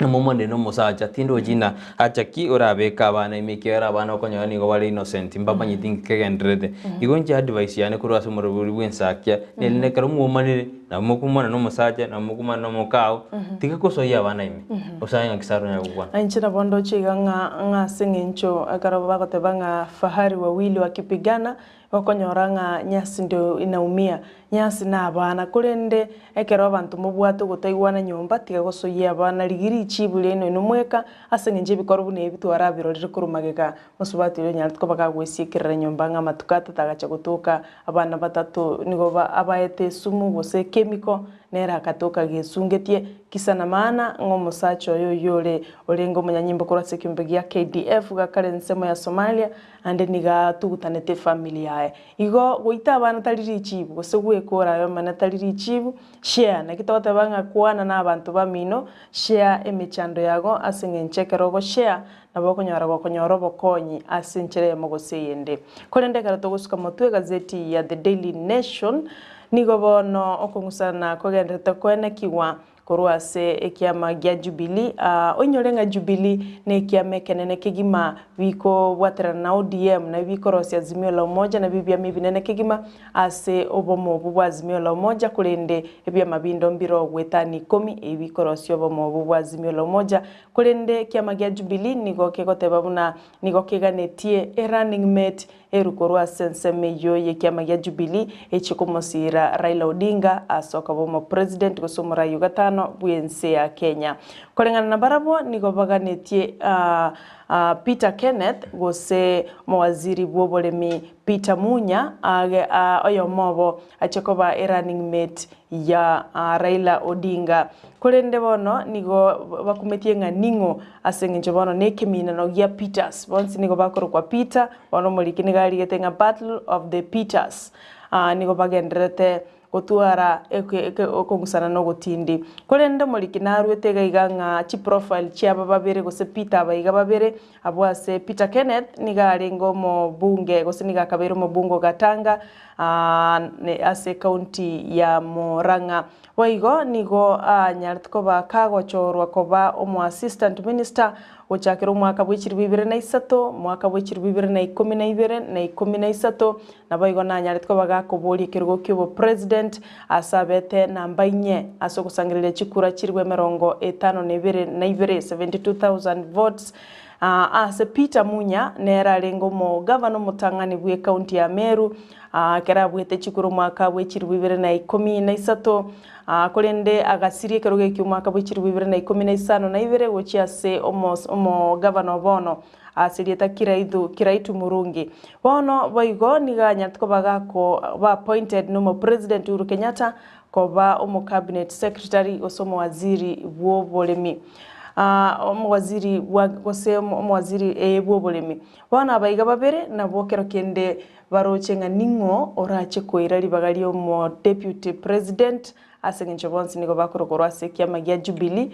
namwomanire na omosacha tindochi ng'a acha ki orabeke abana ime ekiagera abana okonyora nigo bare innocent mbamanyeti nki kegendererete. Igo inche advice yane korwa ase omorobori bwa ensakia nere ekero mwomanire Nabo mokumana nomosacha, nabo mokumana nomokao, tiga kosoyia abana ime, osae ng'aki Sara onyare gokwana. Na inche nabo ndoche iga ng'a ng'a ase eng'encho ekero bagoteba ng'a fahari wawili wakipigana, Okonyora ng'a nyasi ndio inaumia, nyasi na abana, korende ekero abanto mobwate ogotaigwana nyomba, tiga gosoyia abana, rigia richibu riaino inwe mweka, ase eng'encho ebikorwa buna ebi twarabirorire korwa magega. Mosubati oria onyarete koba kagwesiekerera nyomba ng'a amatuko atato agacha gotoka, abana batato nigo ba abaete esumu gose ekemiko, nere agatoka gesungetie, kisa na maana ng'a omosacha oye oyio ore orenge omonyanyimbo korwa ase ekeombe gia KDF gakare ensemo ya Somalia, Naende nigo atugutanete efamiri yaye. Igo goita abana tari richibu, gose gwekora aye omene tari richibu, share. Naki togoteba ng'a kwana na abanto bamino, share emechando yago ase eng'encho ekero ogoshare nabo okonyora gokonyora obokonyi ase enchera eyemo gose eyende. Korende ekero togosuka motwe egazeti ya The Daily Nation, nigo bono okong'usana kogenderete koenekigwa Korwa ase ekiama gia Jubilee, oinyore ng'a Jubilee nekiama ekenene kegima bikobwaterana na ODM nabio bikorosia Azimio la Umoja nabio ebiama ebinene kegima ase obomo obwo bwa Azimio la Umoja korende ebiama binde mbire goetania ikomi ebi bikorosia obomo obwo bwa Azimio la Umoja korende ekiama gia Jubilee nigo kegoteba buna nigo keganetie e running mate Eru korwa ase ensemo eyio y'ekiama gia Jubilee echie komosiira Raila Odinga ase okoba omopresident gose omorai o gatano bw'ense ya Kenya. Koreng'ana na barabwo nigo baganetie Peter Kenneth gose omowaziri bw'oboremi Peter Munya age oyomo obo achie koba erunning mate ya Raila Odinga. Korende bono nigo bakumetie ng'a ning'o ase engencho bono nekeminano gia Peters. Bonsi nigo bakorokwa Peter, bono omoriki nigo arigete ng'a Battle of the Peters. Nigo bagendererete gotwara okong'usana na ogotindi. Korende omoriki narwete iga iga ng'a chiprofile chiaba babere gose Peter aba iga babere, abwo ase Peter Kenneth nigo arenge omobunge gose nigo akabeire omobunge o Gatanga ase ecounty ya Murang'a. Boigo nigo anyarete koba kagochorwa koba omo assistant minister gochakera omwaka bwe chilifu ibere na isato, omwaka bwe chilifu ibere na ikomi na ibere na ikomi na isato, naboigo nanyarete koba gakoboria ekerogo kia obopresident ase abete namba inye ase ogosangereria chikura chilifu emerongo etano na ibere na ibere, 72,000 votes. Ase Peter Munya nere arenge omogavana omotang'ani bw'ecounty ya Meru, ekero abuete chikura omwaka bwe chilifu ibere na ikomi na isato, korende agasiria ekerogo ekio omwaka bwe chilifu ibere na ikomi na isano na ibere gochia ase omogavana o bono ase erieta Kiraithu Kiraitu Murungi. Bono boigo nigo anyarete koba gakoba appointed na omopresident Uhuru Kenyatta koba omocabinet secretary gose omowaziri bw'oboremi. Omowaziri bwa gose omowaziri ee bw'oboremi. Bono abaiga babere nabwo kero kende baroche ng'a ning'o orache koira ribaga ri'omo deputy president ase eng'encho bonsi nigo bakorokorwa ase ekiama gia Jubilee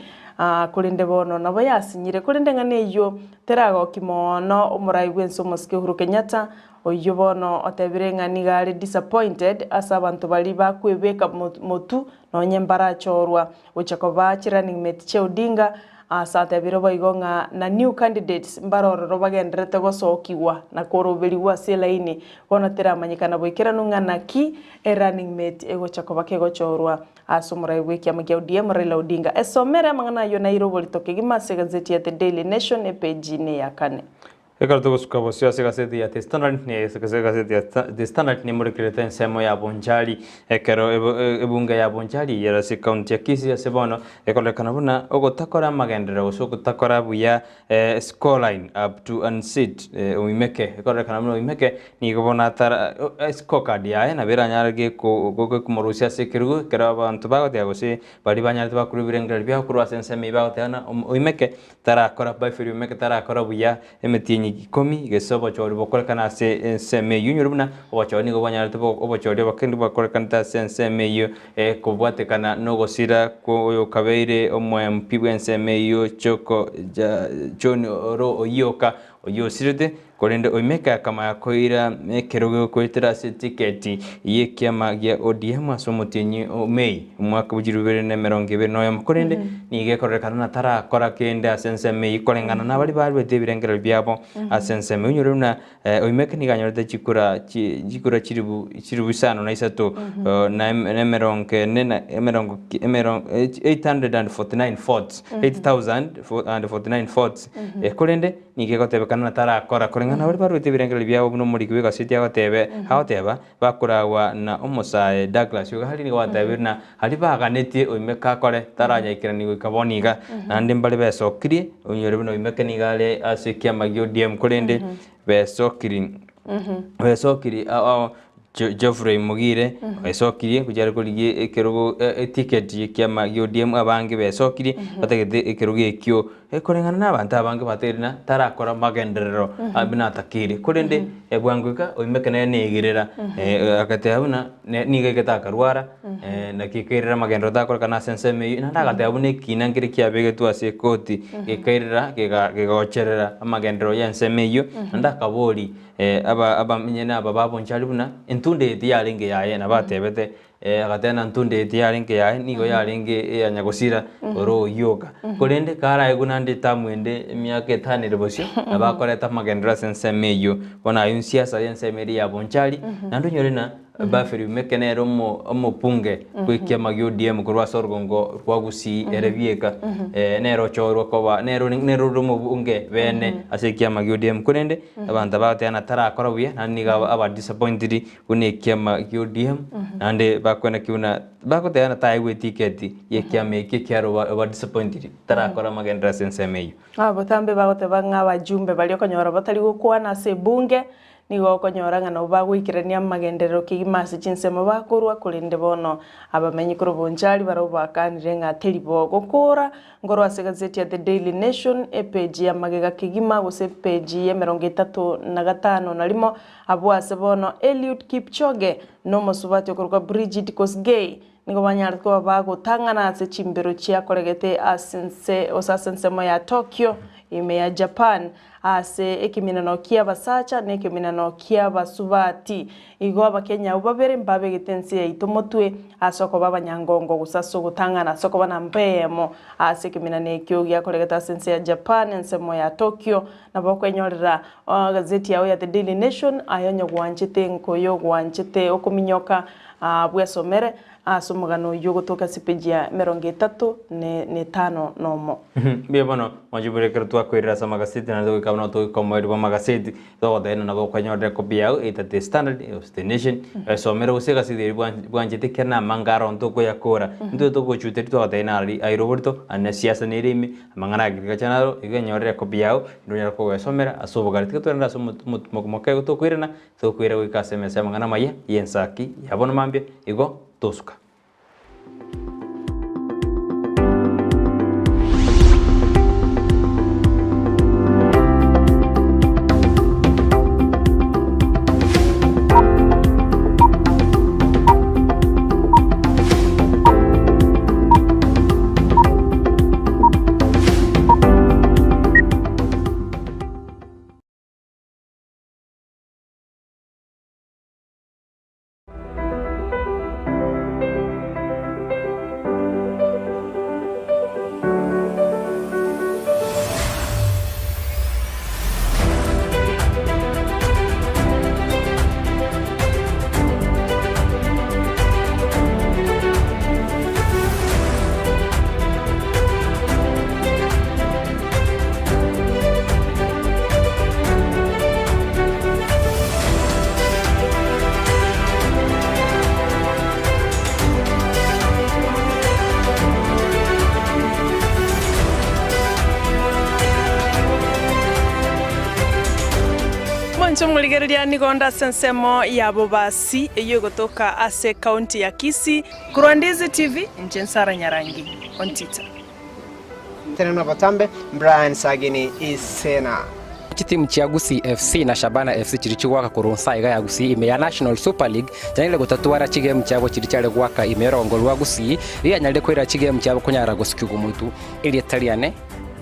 korende bono nabo yasinyire. Korende ng'a neyio teragoki moono omorai bw'ense omosike Uhuru Kenyatta oyio bono otebire ng'a nigo are disappointed ase abanto baria bakwebeka motu nonye mbarachorwa Gochia koba chirunning mate chia Odinga, ase atebire boigo ng'a na new candidates mbare ororo bagendererete gosokigwa na koroberigwa ase elaini, bono teramanyekana boikeranu ng'a naki erunning mate egocha koba kegochorwa ase omorai bw'ekiama kia ODM Raila Odinga. Esomere amang'ana ayio naire oborito kegima ase egazeti ya The Daily Nation epeji neya kane. Ekero togosuka bosio ase egaseti ya The Standard, ne ase egaseti ya The Standard nemorekerete ensemo ya Bonchari ekero ebunge ya Bonchari ere ase ekaunti ya Kisii ase bono ekororekana buna ogotakora amagenderero gose ogotakora buya scoreline up to unseat Oimeke ekororekana buna Oimeke nigo bono atara scorecard yaye nabo eranyare gekomorusia ase ekerugo ekero abanto bagoteba gose baria banyarete bakorwa ebirengererio biabo korwa ase ensemo eyio bagoteba ng'a Oimeke Tarakora Baiferi omeke tarakora buya emetienyi ikomi, gese obochori bokorekana ase ensemo eyio. Inyore buna obochori nigo bwanyarete obochori obokendu bwakorekanete ase ensemo eyio kobwatekana nogosira kw'oyokabeire omo-MP bw'ensemo eyio Choko John oro oyioka oyio osirete. Korende oimeke akamanya koira ekerogo goetera ase etiketi y'ekiama gia ODM ase omotienyi o Mei omwaka bwe chilifu ibere na emerongo ebere na oyomo. Korende nigo ekororekana ng'a tarakora kende ase ensemo eyio koreng'ana nabaria baruete ebirengererio biabo ase ensemo eyio. Onyore buna Oimeke nigo anyorete chikura chikura chilifu chilifu isano na isato na emerongo ene na emerongo emerongo 849 votes 8049 votes korende Nigo egotebekana na tarakora. Koreng'ana na baria baruete ebirengererio biabo buna omoriki bw'egaseti agotebe agoteba, bakoragwa na omosae Douglas Ogari nigo batebire na aria baganetie Oimeke akore taranyaikerania goika bono iga. Naende mbare besokirie, onyore buna Oimeke nigo are ase ekiama gia ODM korende besokiri besokiri ao ao Geoffrey Mogire oesokirie gochia are korigia ekerogo eticket y'ekiama gia ODM abange besokirie batagete ekerogo ekio koreng'ana na abanto abange batagete ng'a tarakora magenderero buna atakeire korende bwango iga oimeke nere negerera agateba buna nigo aigete akarwara naki ekairera amagenderero takorekana ase ensemo eyio naende agateba buna ekina nkere kiabegetwe ase ekoti gekairera gegaocherera amagenderero ya ensemo eyio naende akaboria Abamenyene aba ba Bonchari buna entunda eye tiyarenge yaye, nabo atebete, agateba ng'a entunda eye tiyarenge yaye, nigo yarenge eya nyagosira ore oyio oka. Korende karaegwe naende etamu ende emiaka etano ere bosio, nabo akoreta amagenderero ase ensemo eyio. Bono ayio nsiasa y'ensemo eria ya Bonchari, naende onyore ng'a Baferi Meke nere omopunge bw'ekiama gia ODM korwa ase orogongo rwa Gusii ere bieka, nere ochorwa koba nere nere ore omobunge bene ase ekiama gia ODM. Korende abanto bagoteba ng'a tarakora buya naende nigo aba disappointed buna ekiama gia ODM naende bakweneki buna bagoteba ng'a taegwe etiketi y'ekiama ekio ekiagera oba disappointed tarakora amagenderero ase ensemo eyio. Botambe bagoteba ng'a abajumbe baria okonyora batari gokwana ase ebunge Nigo okonyora ng'a nabo bagoikerania amagenderero kegima ase chinsemo bakorwa, korende bono abamenyi korwa Bonchari barabwo bakanire ng'a teri bo. Gokoora nkorwa ase egazeti ya The Daily Nation, epeji ya magega kegima gose epeji y'emerongo etato na gatano na rimo, abwo ase bono Eliud Kipchoge na omosubati okorokwa Brigid Kosgei nigo banyarete koba bagotang'ana ase chimbero chiakoregete ase ense gose ase ensemo ya Tokyo ime ya Japan. Ase ekeminano ki'abasacha na ekeminano ki'abasubati. Igo Abakenya abwo babere mbabegete ense yaito motwe ase okoba abanyangongo gose ase ogotang'ana ase okoba namba eyemo ase ekeminano ekio giakoregete ase ense ya Japan ensemo ya Tokyo. Nabo okwenyorera gazeti yao ya The Daily Nation aye onye gwanchete nkoyo gwanchete okominyoka bwesomere Ase omogano oyio ogotoka ase epeji ya emerongo etato na etano nomo. Mbuya mono, mwanche buna ekero twakoirera ase amagaseti naende goika buna togoika omoerio bw'amagaseti, togotebia ng'a nabo okwenyorera ekopi yao either The Standard gose The Nation, esomere gose egaseti eria bwanchete ekero na amanga aro ntokoyakora. Intwe togochuteria twagotebia ng'a nari aire oborito, aye na siasa nere ime, amang'ana agriculture naro, igo enyorere ekopi yao, naende onyare kogesomera ase obogare. Tiga togende ase omotumo moke tokoirana. Tokwire goika ase emesa y'amang'ana amaya y'ensaki ya bono mambia, igo tosuka. Mwanche omorigereria nigo nde ase ensemo ya Bobasi eyio egotoka ase ekaunti ya Kisii. Korwa Ndizi TV, inche Nsara Nyarangi, Ontita. Tenena botambe, Brian Sagini Isena. Chitimu chia Gusii FC na Shabana FC chiria chigoaka korwa nsa iga ya Gusii ime ya National Super League chianyarire gotatwara chigemu chiabo chiria chiare goaka ime y'orogongo rwa Gusii rianyarire koira chigemu chiabo konyara gosukigwa motu. Erieta riane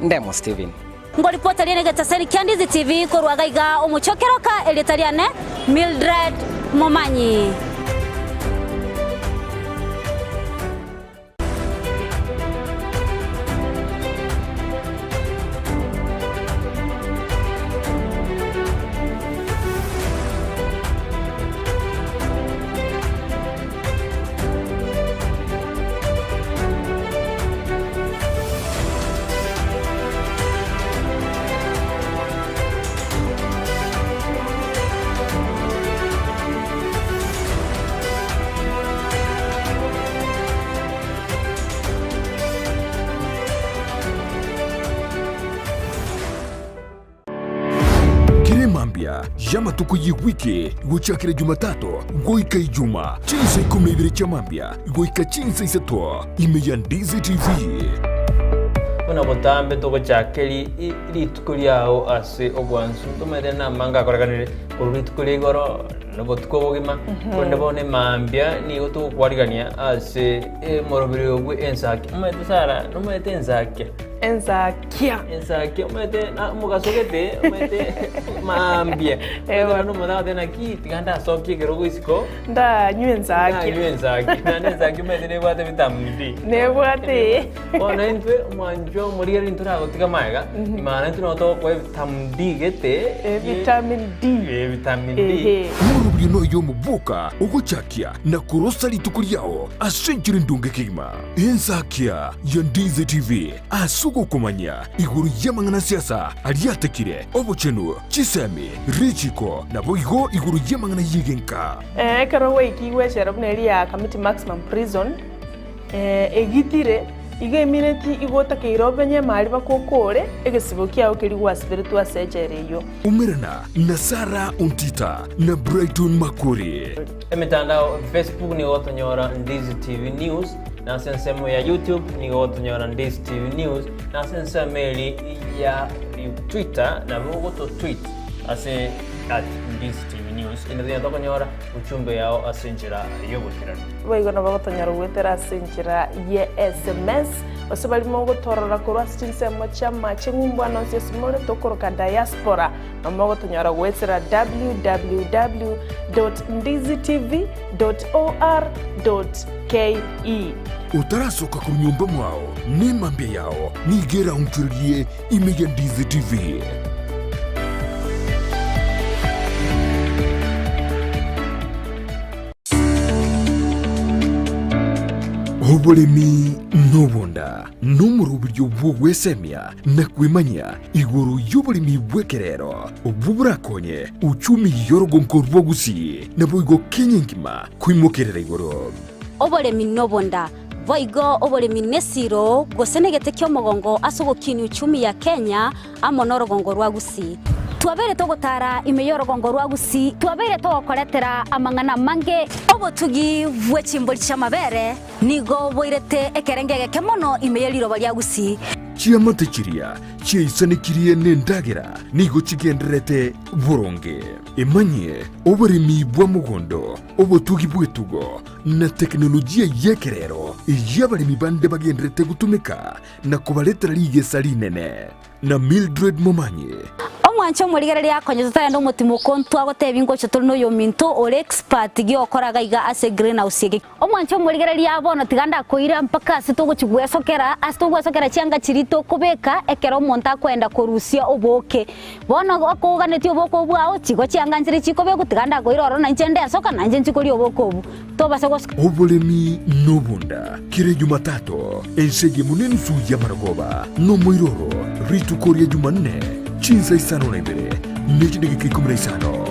Ndemo Steven. Ngoripota riane egetaseri kia Ndizi TV korwa gaiga omochie o Keroka erieta riane Mildred Momanyi. y'amatuko y'ewiki gochakera Jumatatu goika Ijuma, chinsa ikomi na ibere chia mambia goika chinsa isato, ime ya Ndizi TV. Buna botambe togochakeri rituko riao ase obwansu, ntomanyete namange akorekanire korwa rituko ria igoro na obotuko obogima, korende bono emambia nigo togokwarigania ase emoroberi oyo bwe ensaki. Omanyete Sarah, nomanyete ensakia? Ensakia. Ensakia omanyete na omogaso gete omanyete mambia. Ewa. Omanyete omonto agoteba naki tiga ndasokie ekerogo isiko. Ndanywe ensakia. Ndanywe ensakia. Naende ensakia omanyete nebwate vitamin D. Nebwate. Bono intwe omwanchwa omorigereria ntoragotiga magega, maana intwe nabo togokoa evitamin D gete. Vitamin D. Vitamin D. Ehe. Omorobio noyo omoboka ogochakia na korosa rituko riao ase enchera endonge kegima. Ensakia ya Ndizi TV ase ogokomanya igoro y'amang'ana siasa aria atekire, obochenu, chisemi, richiko, naboigo igoro y'amang'ana y'egenka. Ekero gwaikigwe echela buna eria ya Kamiti Maximum Prison, egitire, igo emineti igo otakeire obenye emari baka okore egesibo kiao keria gwasiberetwe ase echela eyio. Umerana na Sarah Ontita na Brighton Makori. Emetandao, Facebook nigo gotonyora Ndizi TV News, na ase ensemo ya YouTube nigo gotonyora Ndizi TV News, na ase ensemo eri ya Twitter nabo ogototweet ase at Ndizi TV News ende tonyare tokonyora uchumbe yao ase enchera y'oboikeranu. Boigo nabo gotonyora goetera ase enchera ye sms, gose baria mogotorora korwa ase chinsemo chi'amache ng'umbu ande onsi ase more tokoroka diaspora, Nabo mogotonyora goetera www dot ndizitv dot or dot ke. Otarasoka korwa nyomba mwao, nemambia yao nigo eraonchorerie ime ya Ndizi TV. Oboremi nobonda nomoroberio bw'ogwesemia na kwemanyia igoro y'oboremi bw'ekerero obwo borakonye uchumi y'orogonko rwa Gusii naboigo Kenya engima koimokerera igoro. Oboremi nobonda, boigo oboremi nesiro gose negete ki'omogongo ase ogokinia uchumi ya Kenya amo norogongo rwa Gusii. Twabeire togotara ime y'orogongo rwa Gusii, twabeire togokoretera amang'ana amange. Obotugi bwe chimbori chi'amabere nigo boirete ekerengo egeke mono ime ye riroba ria Gusii. Chiamate chiria chiaisanekirie nendagera nigo chigendererete boronge. Emanyie oboremi bwa mogondo, obotugi bw'etugo, na teknolojia y'ekerero eyio abaremi bande bagendererete gotumeka na kobaretera rigesa rinene. Na Mildred Momanyi. Omwanche omorigereria akonye totarenda omotimoko ntwagotebia ngocha tore noyominto ore expert giokora iga iga ase greenhouse eke. Omwanche omorigereria bono tiga ndakoira mpaka ase togochi gwesokera ase togwesokera chianga chiria tokobeka ekero omonto akoenda korusia obooke. Bono okoganetie obooke obwo bwao chigo chianga nchire chikobekwa tiga ndakoira ororo nainche ndesoka nainche nchi koria obooke obwo. Tobasa gosoka. Oboremi nobonda, kera Ejumatato, ense eyemo nenusu y'amarogoba, nomoiroro, rituko ria Jumanne, chinsa isano na ibere, ne chidageka ikomi na isano.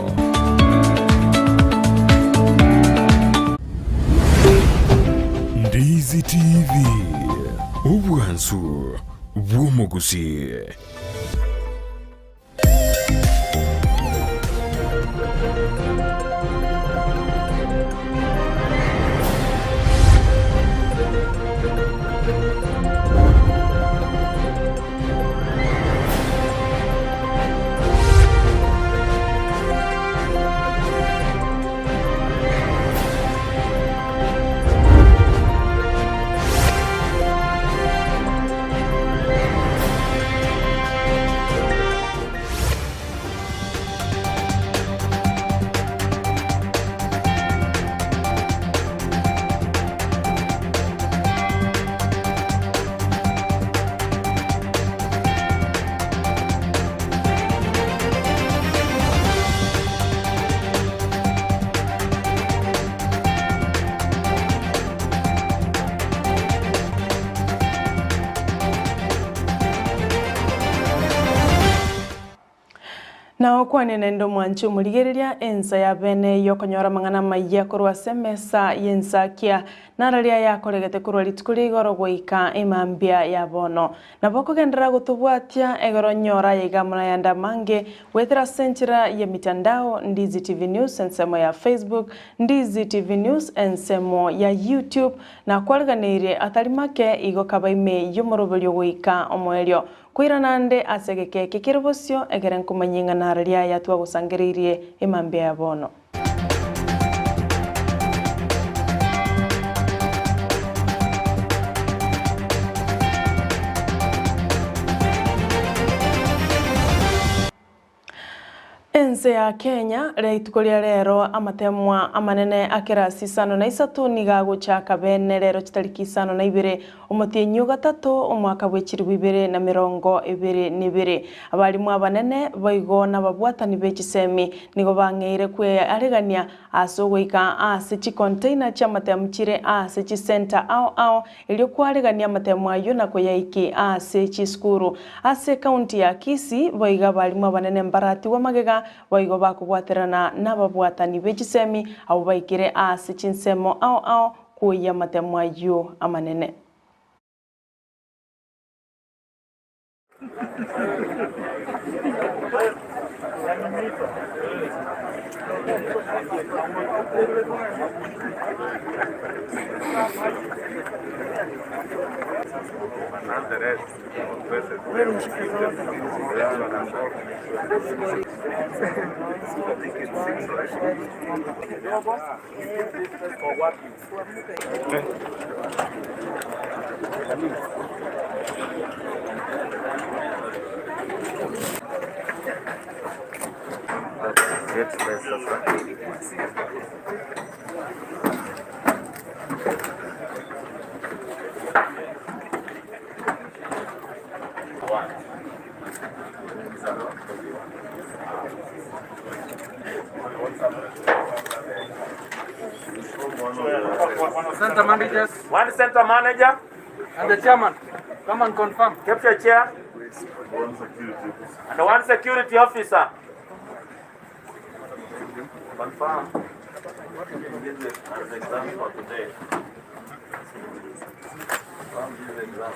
Ndizi TV, obwansu bw'omogusii. Na okwane naende omwanche omorigereria ensa ya bene y'okonyora amang'ana amayia korwa ase emesa y'ensakia, nararia ayakoregete korwa rituko ria igoro goika emambia ya bono. Nabo okogenderera gotobwatia egere onyore ayaiga amo nayande amange goetera ase enchera y'emitandao, Ndizi TV News ensemo ya Facebook, Ndizi TV News ensemo ya YouTube, na kwariganeirie atari make igo kaba ime y'omoroberio goika omoerio. Koirana ande ase egeka eke kere bosio, ekere nkomanyia ng'a nararia aya twagosangereirie emambia ya bono. Ense ya Kenya, rituko ria rero amatemwa amanene a kerasi isano na isato nigo agochaka bene rero chitariki isano na ibere omotienyi o gatato omwaka bwe chilifu ibere na merongo ebere na ebere. Abalimu abanene boigo nababwatani be chisemi nigo bang'eire kwearegania ase ogoika ase chicontainer chi'amatemu chire ase chisenta ao ao Erio kwaregania amatemo ayio na koyaiki ase chisukuru. Ase ekaunti ya Kisii boigo abalimu abanene mbaratigwe magega, boigo bakobwaterana nababwatani be chisemi abwo baikire ase chinsemo ao ao kwoyia amatemo ayio amanene. Center managers. One center manager. And the chairman. Come and confirm. Capture chair. And one security officer. Confirm. This is the exam for today. Confirm this exam.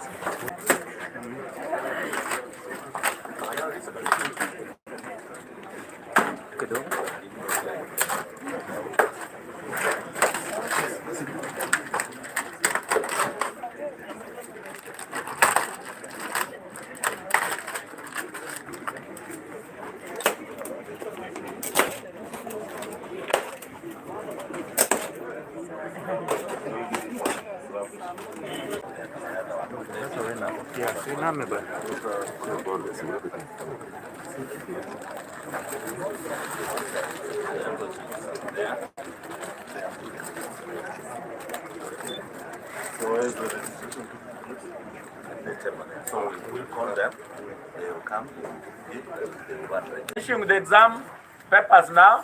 Issuing the exam papers now.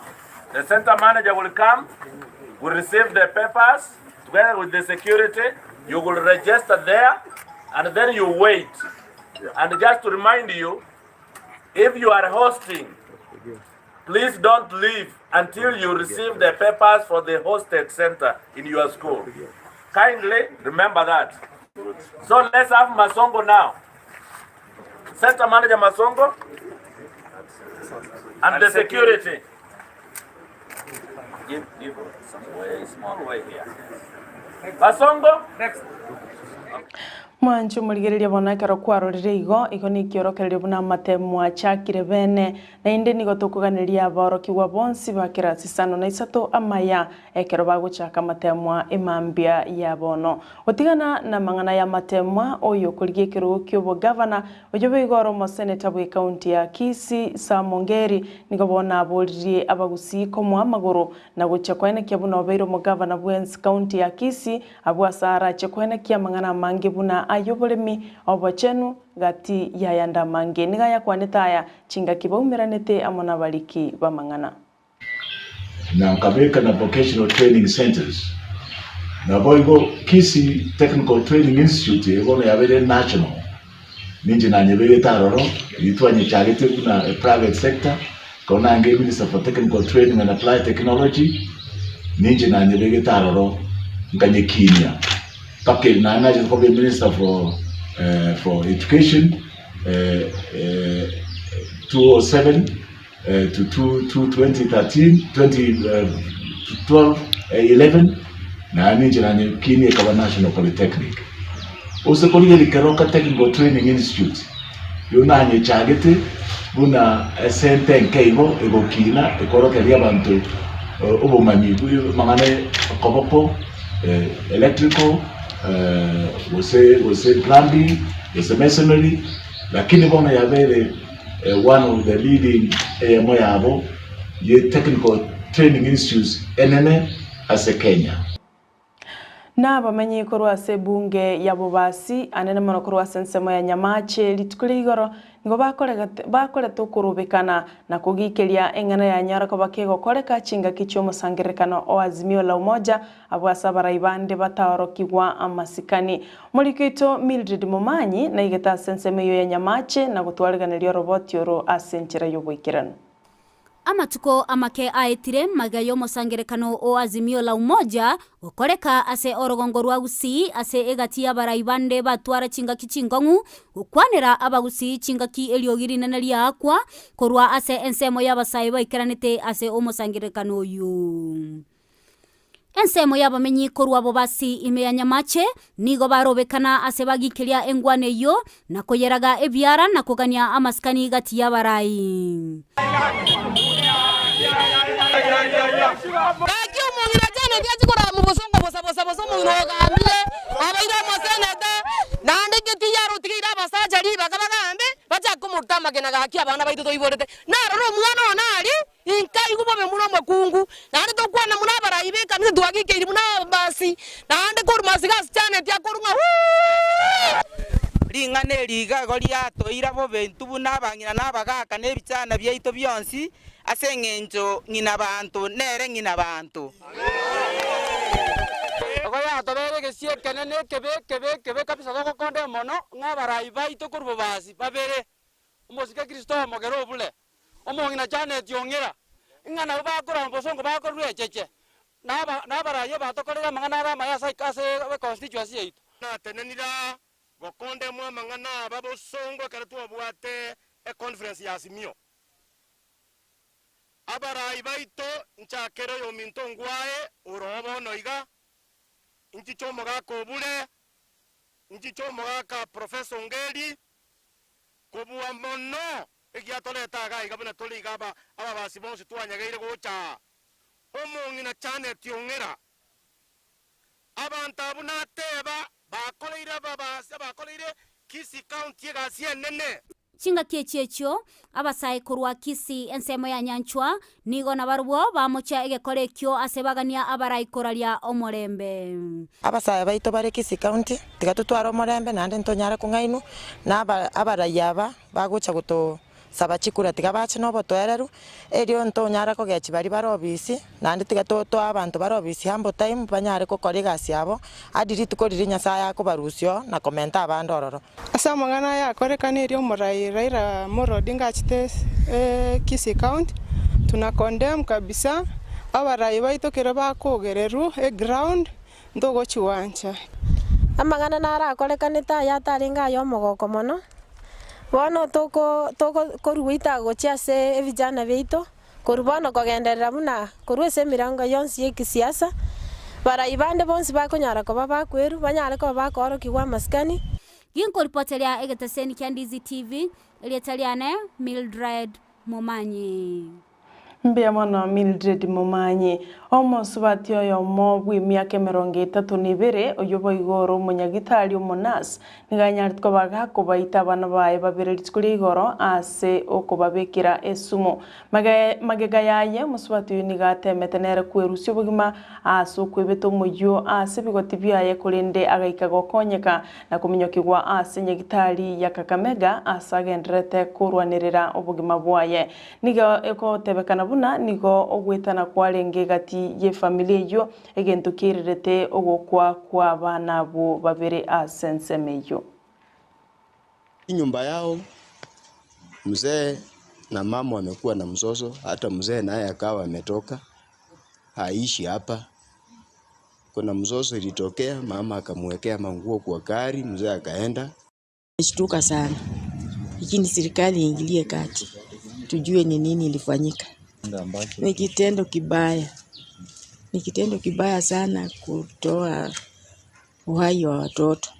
The center manager will come, will receive the papers together with the security. You will register there and then you wait. And just to remind you, if you are hosting, please don't leave until you receive the papers for the hosted center in your school. Kindly remember that. So let's have Masongo now. Center manager Masongo and the security. Give, give some way, small way here. Masongo. Next. Mwanche omorigereria bono ekero kwarorire igo, igo nekiorokererio buna amatemo achakire bene, naende nigo tokoganeria aborokigwa bonsi ba kerasi isano na isato amaya ekero bagochaka amatemwa emambia ya bono. Gotigana namang'ana y'amatemwa, oyo okorigia ekerogo ki'obogavana, oyio boigo ore omoseneta bw'ekaunti ya Kisii, Sam Ongeri, nigo bono aboririe abagusii komoa amagoro na gochia koenekia buna obeire omogavana bw'ense kaunti ya Kisii, Abwo ase arache koenekia amang'ana amange buna ay'oboremi, obochenu, gati y'ayande amange. Nigo ayakwanete aya chingaki baumeranete amo nabariki b'amang'ana. Na nkabeka na Vocational Training Centres. Naboigo Kisii Technical Training Institute eye bono yabeire national, ninche nanyebegete aroro, eyio twanyechagete buna a private sector. Ekero nange Minister for Technical Training and Applied Technology, ninche nanyebegete aroro nkanyekinia mpaka naende nachete koba Minister for for Education 2007 to 2013, 2012, 11, naende ninche nanyekinia ekaba National Polytechnic. Ose korigereria Keroka Technical Training Institute, Rirorio nanyechagete buna esente enke igo egokina ekorokereria abanto obomanyi bw'amang'ana okoboko, electrical, gose gose plumbing, gose masonry, lakini bono yabeire one of the leading eyemo yabo ye technical training institutes enene ase Kenya. Nabamenyi korwa ase ebunge ya Bobasi, anene mono korwa ase ensemo ya Nyamache, rituko ria igoro nigo bakorete okorobekana na kogikeria eng'ana yanyara koba kegokoreka chingaki chi'omosangererekano o Azimio la Umoja abwo ase abarai bande bataorokigwa amasikani. Moriki oito Mildred Momanyi naigete ase ensemo eyio ya Nyamache na gotwariganeria oroboti oro ase enchera y'oboikeranu. Amatuko amake aetire magega y'omosangerekano o Azimio la Umoja gokoreka ase orogongo rwa Gusii ase egati y'abarai bande batwara chingaki chinkong'u gokwanera abagusii chingaki eriogi rinene riaakwa korwa ase ensemo y'abasae baikeranete ase omosangererekano oyio. Ensemo y'abamenyi korwa Bobasi ime ya Nyamache nigo barobekana ase bagikeria engwana eyio na koyeraga ebiara na kogania amasikani gati y'abarai. Gaki omong'ina Janet achie korama obosongo bosa bosa bosa omong'ina ogambire obeire omoseneta naende geti yarotigeire abasacha ribaga bagambe bachake komoruta amagena gaki abana baito toiborete narora omwana one aria Inkaigwa bobe buna omokungu, naende tokwana buna abarai b'ekanisa twagikeiri buna ababasi, naende korwa masiga ase Janet akorwa ng'a Wuuii! Ring'ana eri iga igo riatoira bobe intwe buna abang'ina na abagaaka na ebichana biaito bionsi, ase engencho ng'ina banto nere ng'ina banto. Igo yatobeire egesio ekenene ekebe ekebe ekebe kabisa togokonda mono ng'a abarai baito korwa bobasi babere, omosike Kristo omogere obure, Omong'ina Janet ong'ira, ng'a nabwo bakorwa bosongo bakorwa echeche, na abarayia batokoreire amang'ana are amaya ase ase econstituency yaito. Natenenire aa gokondemwa amang'ana aba bosongo ekero twabwate econference ya Azimio. Abarai baito nchakere oyominto ngwae ore oo bono iga, nchiche omogaka Obure, nchiche omogaka Professor Ongeri, kobua mono Egiatoreta iga iga buna tore iga aba ababasi bonsi twanyegeire gocha aa. Omong'ina Janet ong'era. Abanto abwo nateba bakoreire ababasi abakoreire Kisii County egasi enene. Chingaki echi echio, abasae korwa Kisii ensemo ya Nyanchwa nigo nabarobwo bamochia egekora ekio ase bagania abarai koraria omorembe. Abasae baito bare Kisii County, tiga totware omorembe naende ntonyare kong'ainwa na abarai aba bagocha gotosaba chikura tiga bache nobotoereru, erio ntonyare kogechi baria bare obisi, naende tiga toe abanto bare obisi ample time banyare gokora egasi yabo, hadi rituko riria Nyasaye akobarusia oo na komenta abande ororo. Ase amang'ana aya akorekana erio omorai Raila Amolo Odinga achete Kisii County, tuna condemn kabisa abarai baito kero bakogererwa eground ntogochigwancha. Amang'ana narakorekanete aya atarenge ay'omogoko mono, bono toko toko korwa goita gochia ase ebijana biaito, korwa bono kogenderera buna korwa ase emirango yonsi y'ekisiasa, barai bande bonsi bakonyara koba bakwerwa, banyare koba bakoorokigwa amasikani. Ginkoripoteria egeteseni kia Ndizi TV, erieta riane Mildred Momanyi. Mbuya mono Mildred Momanyi. Omosubati oyomo bw'emiaka emerongo etato na ebere, oyio boigo ore omonyagitari omonurse, nigo anyarete koba gakobaita abana baye babere rituko ria igoro ase okobabekera esumu. Magega yaye omosubati oyio nigo atemete nere kwerusia obogima ase okwebeta omoyio ase ebigoti biaye korende agaika gokonyeka na kominyokigwa ase nyagitari ya Kakamega ase agendererete korwanerera obogima bwaye. Nigo egotebekana buna nigo ogwetana kwarenge egati y'efamiri eyio, egento kiairerete ogokwa kw'abana abwo babere ase ensemo eyio. Enyomba yao, mzee na mama wamekuwa na mzozo, hata mzee naye akawa ametoka haishi hapa. Kuna mzozo ilitokea, mama akamwekea manguo kwa gari, mzee akaenda. Nishtuka sana, lakini serikali iingilie kati, tujue ni nini ilifanyika. Ni kitendo kibaya, ni kitendo kibaya sana kutoa uhai wa watoto.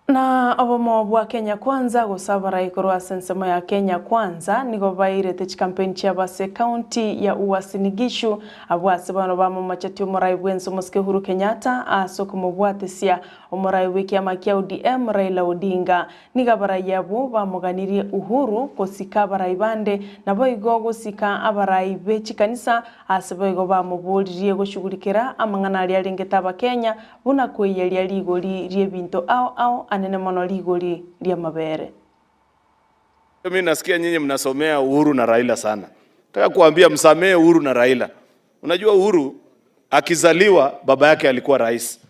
Na obomo bwa Kenya Kwanza gose abarai korwa ase ensemo ya Kenya Kwanza nigo bairete chikampeni chiabo ase ekaunti ya Uasin Gishu abwo ase bono bamomochetie omorai bwense omosike Uhuru Kenyatta ase okomobwatesia omorai bw'ekiama kia ODM Raila Odinga. Nigo abarai abwo bamoganirie Uhuru gosika abarai bande naboigo gosika abarai be chikanisa ase boigo bamoboririe goshugurikera amang'ana aria arengete abakenya Buna koiyeria rigori ri'ebinto ao ao, anene mono rigori ri'amabere. Mimi nasikia nyinyi mnasomea Uhuru na Raila sana. Nataka kuambia msamee Uhuru na Raila. Unajua Uhuru akizaliwa baba yake alikuwa rais.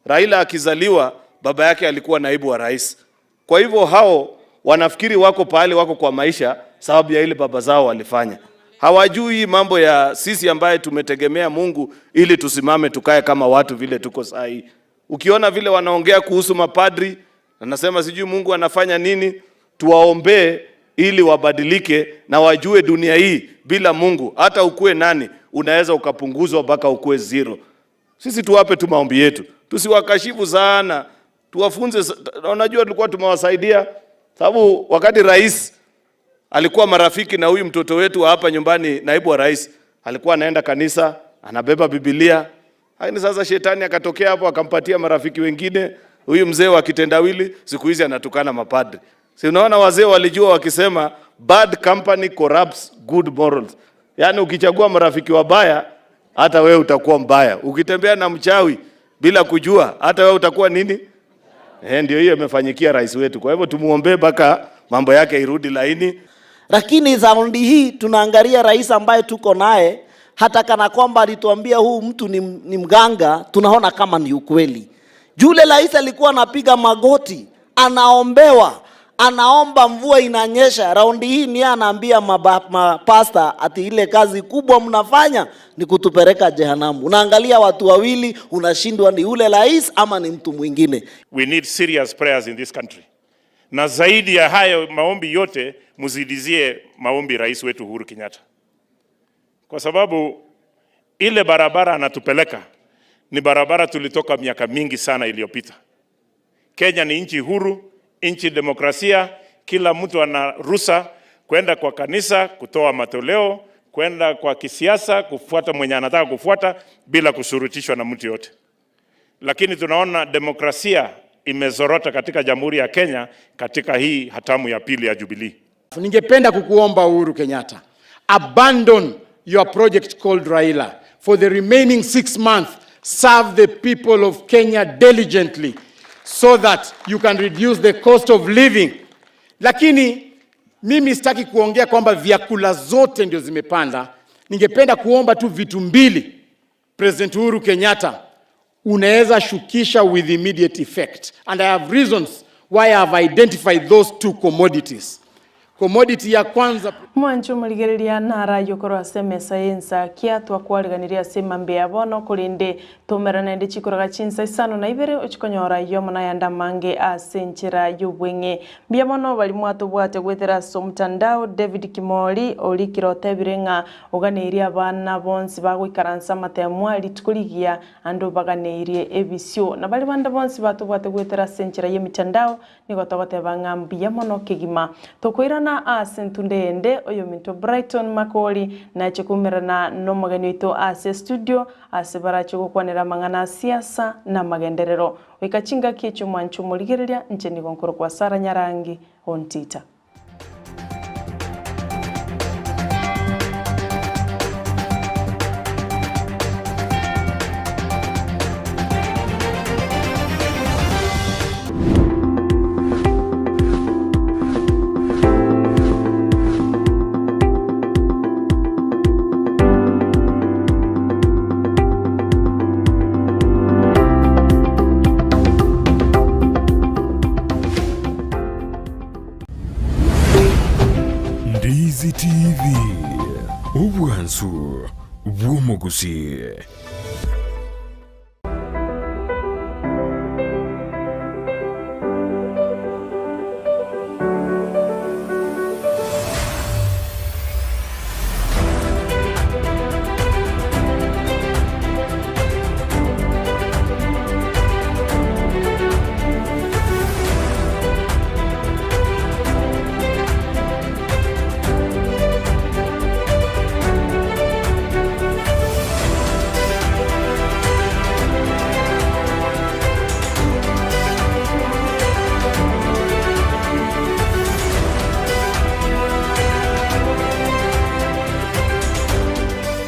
Raila akizaliwa baba yake alikuwa naibu wa rais. Kwa hivyo hao wanafikiri wako pahali wako kwa maisha sababu ya ile baba zao walifanya. Hawajui mambo ya sisi ambaye tumetegemea Mungu ili tusimame tukae kama watu vile tuko saa hii. Ukiona vile wanaongea kuhusu mapadri, anasema sijui Mungu anafanya nini, tuwaombee ili wabadilike na wajue dunia hii bila Mungu, hata ukue nani, unaweza ukapunguzwa mpaka ukue zero. Sisi tuwape tu maombi yetu, tusiwakashifu sana, tuwafunze. Unajua tulikuwa tumewasaidia, sababu wakati rais alikuwa marafiki na huyu mtoto wetu wa hapa nyumbani, naibu wa rais, alikuwa anaenda kanisa, anabeba Biblia. Lakini sasa shetani akatokea hapo akampatia marafiki wengine. Huyu mzee wa kitendawili siku hizi anatukana mapadri. Si unaona wazee walijua wakisema bad company corrupts good morals. Yaani ukichagua marafiki wabaya hata wewe utakuwa mbaya. Ukitembea na mchawi bila kujua hata wewe utakuwa nini? Eh, ndio hiyo imefanyikia rais wetu. Kwa hivyo tumuombee mpaka mambo yake irudi laini. Lakini raundi hii tunaangalia rais ambaye tuko naye, hata kana kwamba alituambia huu mtu ni mganga, tunaona kama ni ukweli. Yule rais alikuwa anapiga magoti, anaombewa, anaomba mvua inanyesha. Raundi hii ni anaambia mapasta ati ile kazi kubwa mnafanya ni kutupeleka jehanamu. Unaangalia watu wawili, unashindwa ni ule rais ama ni mtu mwingine. We need serious prayers in this country. Na zaidi ya hayo maombi yote, mzidizie maombi rais wetu Uhuru Kenyatta, kwa sababu ile barabara anatupeleka ni barabara tulitoka miaka mingi sana iliyopita. Kenya ni nchi huru, nchi demokrasia, kila mtu ana ruhusa kwenda kwa kanisa kutoa matoleo, kwenda kwa kisiasa kufuata mwenye anataka kufuata bila kushurutishwa na mtu yote. Lakini tunaona demokrasia imezorota katika Jamhuri ya Kenya katika hii hatamu ya pili ya Jubilee. Ningependa kukuomba Uhuru Kenyatta, abandon your project called Raila for the remaining 6 months. Serve the people of Kenya diligently so that you can reduce the cost of living. Lakini mimi sitaki kuongea kwamba vyakula zote ndio zimepanda. Ningependa kuomba tu vitu mbili. President Uhuru Kenyatta, unaweza shukisha with immediate effect. And I have reasons why I have identified those two commodities. Commodity ya kwanza. Mwanche omorigereria narayio korwa ase emesa y'ensakia, twakwariganirie ase emambia ya bono, korende tomerane naende chikoroga chinsa isano na ibere ochikonyora ayio amo nayande amange ase enchera y'obweng'e. Mbuya mono baria mwatobwate goetera ase omotandao, David Kimori orikire otebire ng'a oganeirie abana bonsi bagoikaransa amatemwa rituko rigiya ande obaganeirie ebisio. Na baria bande bonsi batobwate goetera ase enchera y'emitandao nigo togoteba ng'a mbuya mono kegima. Tokoirana ase entunda eyende, oyominto Brighton Makori nache koumerana nomogeni oito ase estudio ase barache gokwanera amang'ana a siasa na amagenderero. Goika chingaki echio mwanche omorigereria, inche nigo nkorokwa Sarah Nyarangi Ontita. Ndizi TV, obwansu bw'omogusii.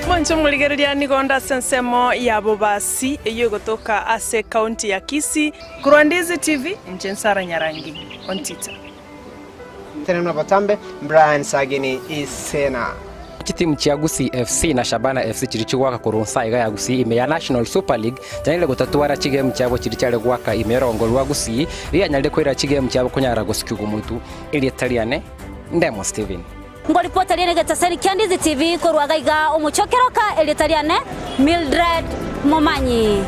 Mwanche omorigereria nigo nde ase ensemo ya Bobasi eyio egotoka ase ekaunti ya Kisii. Korwa Ndizi TV, inche Nsara Nyarangi, Ontita. Tenena botambe, Brian Sagini Isena. Chitimu chia Gusii FC na Shabana FC chiria chigoaka korwa nsa iga ya Gusii ime ya National Super League chianyarire gotatwara chigemu chiabo chiria chiare goaka ime y'orogongo rwa Gusii rianyarire koira chigemu chiabo konyara gosikigwa motu. Erieta riane Ndemo Stephen. Ngoripota riane egetaseri kia Ndizi TV korwa gaiga omochie o Keroka erieta riane Mildred Momanyi.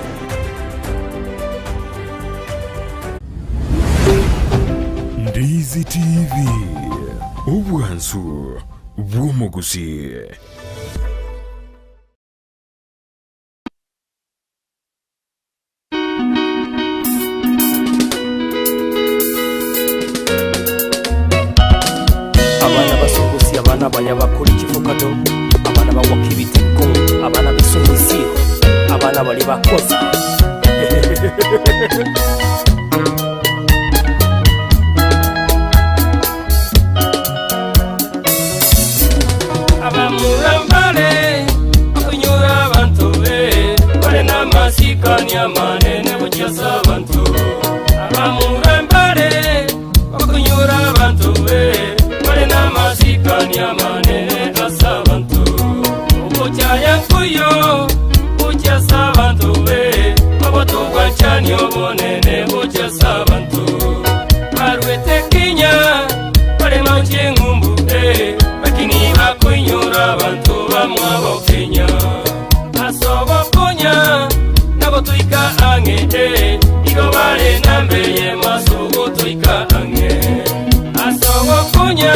Ndizi TV, obwansu bw'omogusii. Abana basungusia, abana baya bakora chifukado, abana bagwaka ebitiko, abana b'esungusio, abana baria bakosa. Abamura mbare bakoinyora abanto be bare namasikani amanene gochia ase abanto. Abamura mbare bakoinyora abanto be bare namasikani amanene ase abanto. Ogochaya nkoiyo gochia ase abanto be obotobwanchani obonene gochia ase abanto. Barwete Kenya bare manche eng'umbu eh, lakini bakoinyora abanto bamwabo Kenya. Ase ogokonya nagotoika ang'e eh, igo bare nambe eyemo ase ogotoika ang'e. Ase ogokonya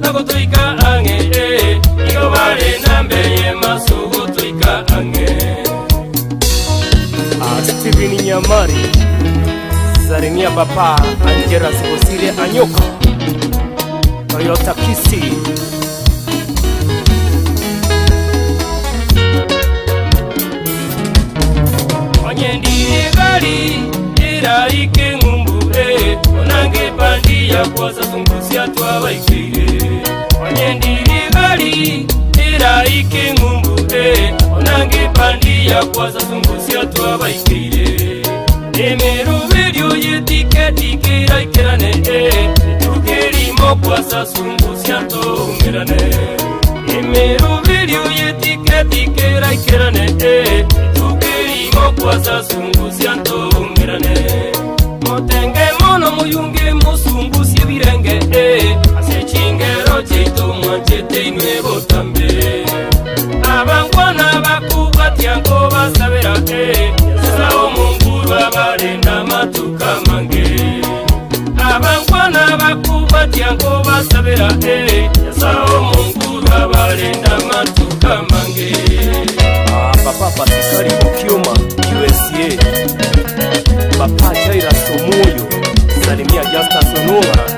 nagotoika ang'e eh, igo bare nambe eyemo ase ogotoika ang'e. Ah, Steven Nyamari, Salimia Papa Angeras Bosire Anyoka, Toyota Kisii. Onye ndire gari eraike ng'umbu eh, onange pandi yakwosa sungusia twabaikeire. Onye ndire gari eraike ng'umbu eh, onange pandi yakwosa sungusia twabaikeire. Emeroberio y'etiketi keraikerane eh, etukerimo kwasa sungusia toumerane. Emeroberio y'etiketi keraikerane eh, etukerimo kwasa sungusia toumerane. Motenge mono moyunge mosungusie birenge eh, ase chingero chiaito mwanchete inwe botambe. Abangwana bakubwatia nkobasabera eh, Nyasaye omonguru abarenda amatuko amange. Abangwana bakubwatia nkobasabera eh, Nyasaye omonguru abarenda amatuko amange. Ah, Papa Pasikari Okioma, USA. Papa Jairus Omoyo, Salimia Justus Onunga.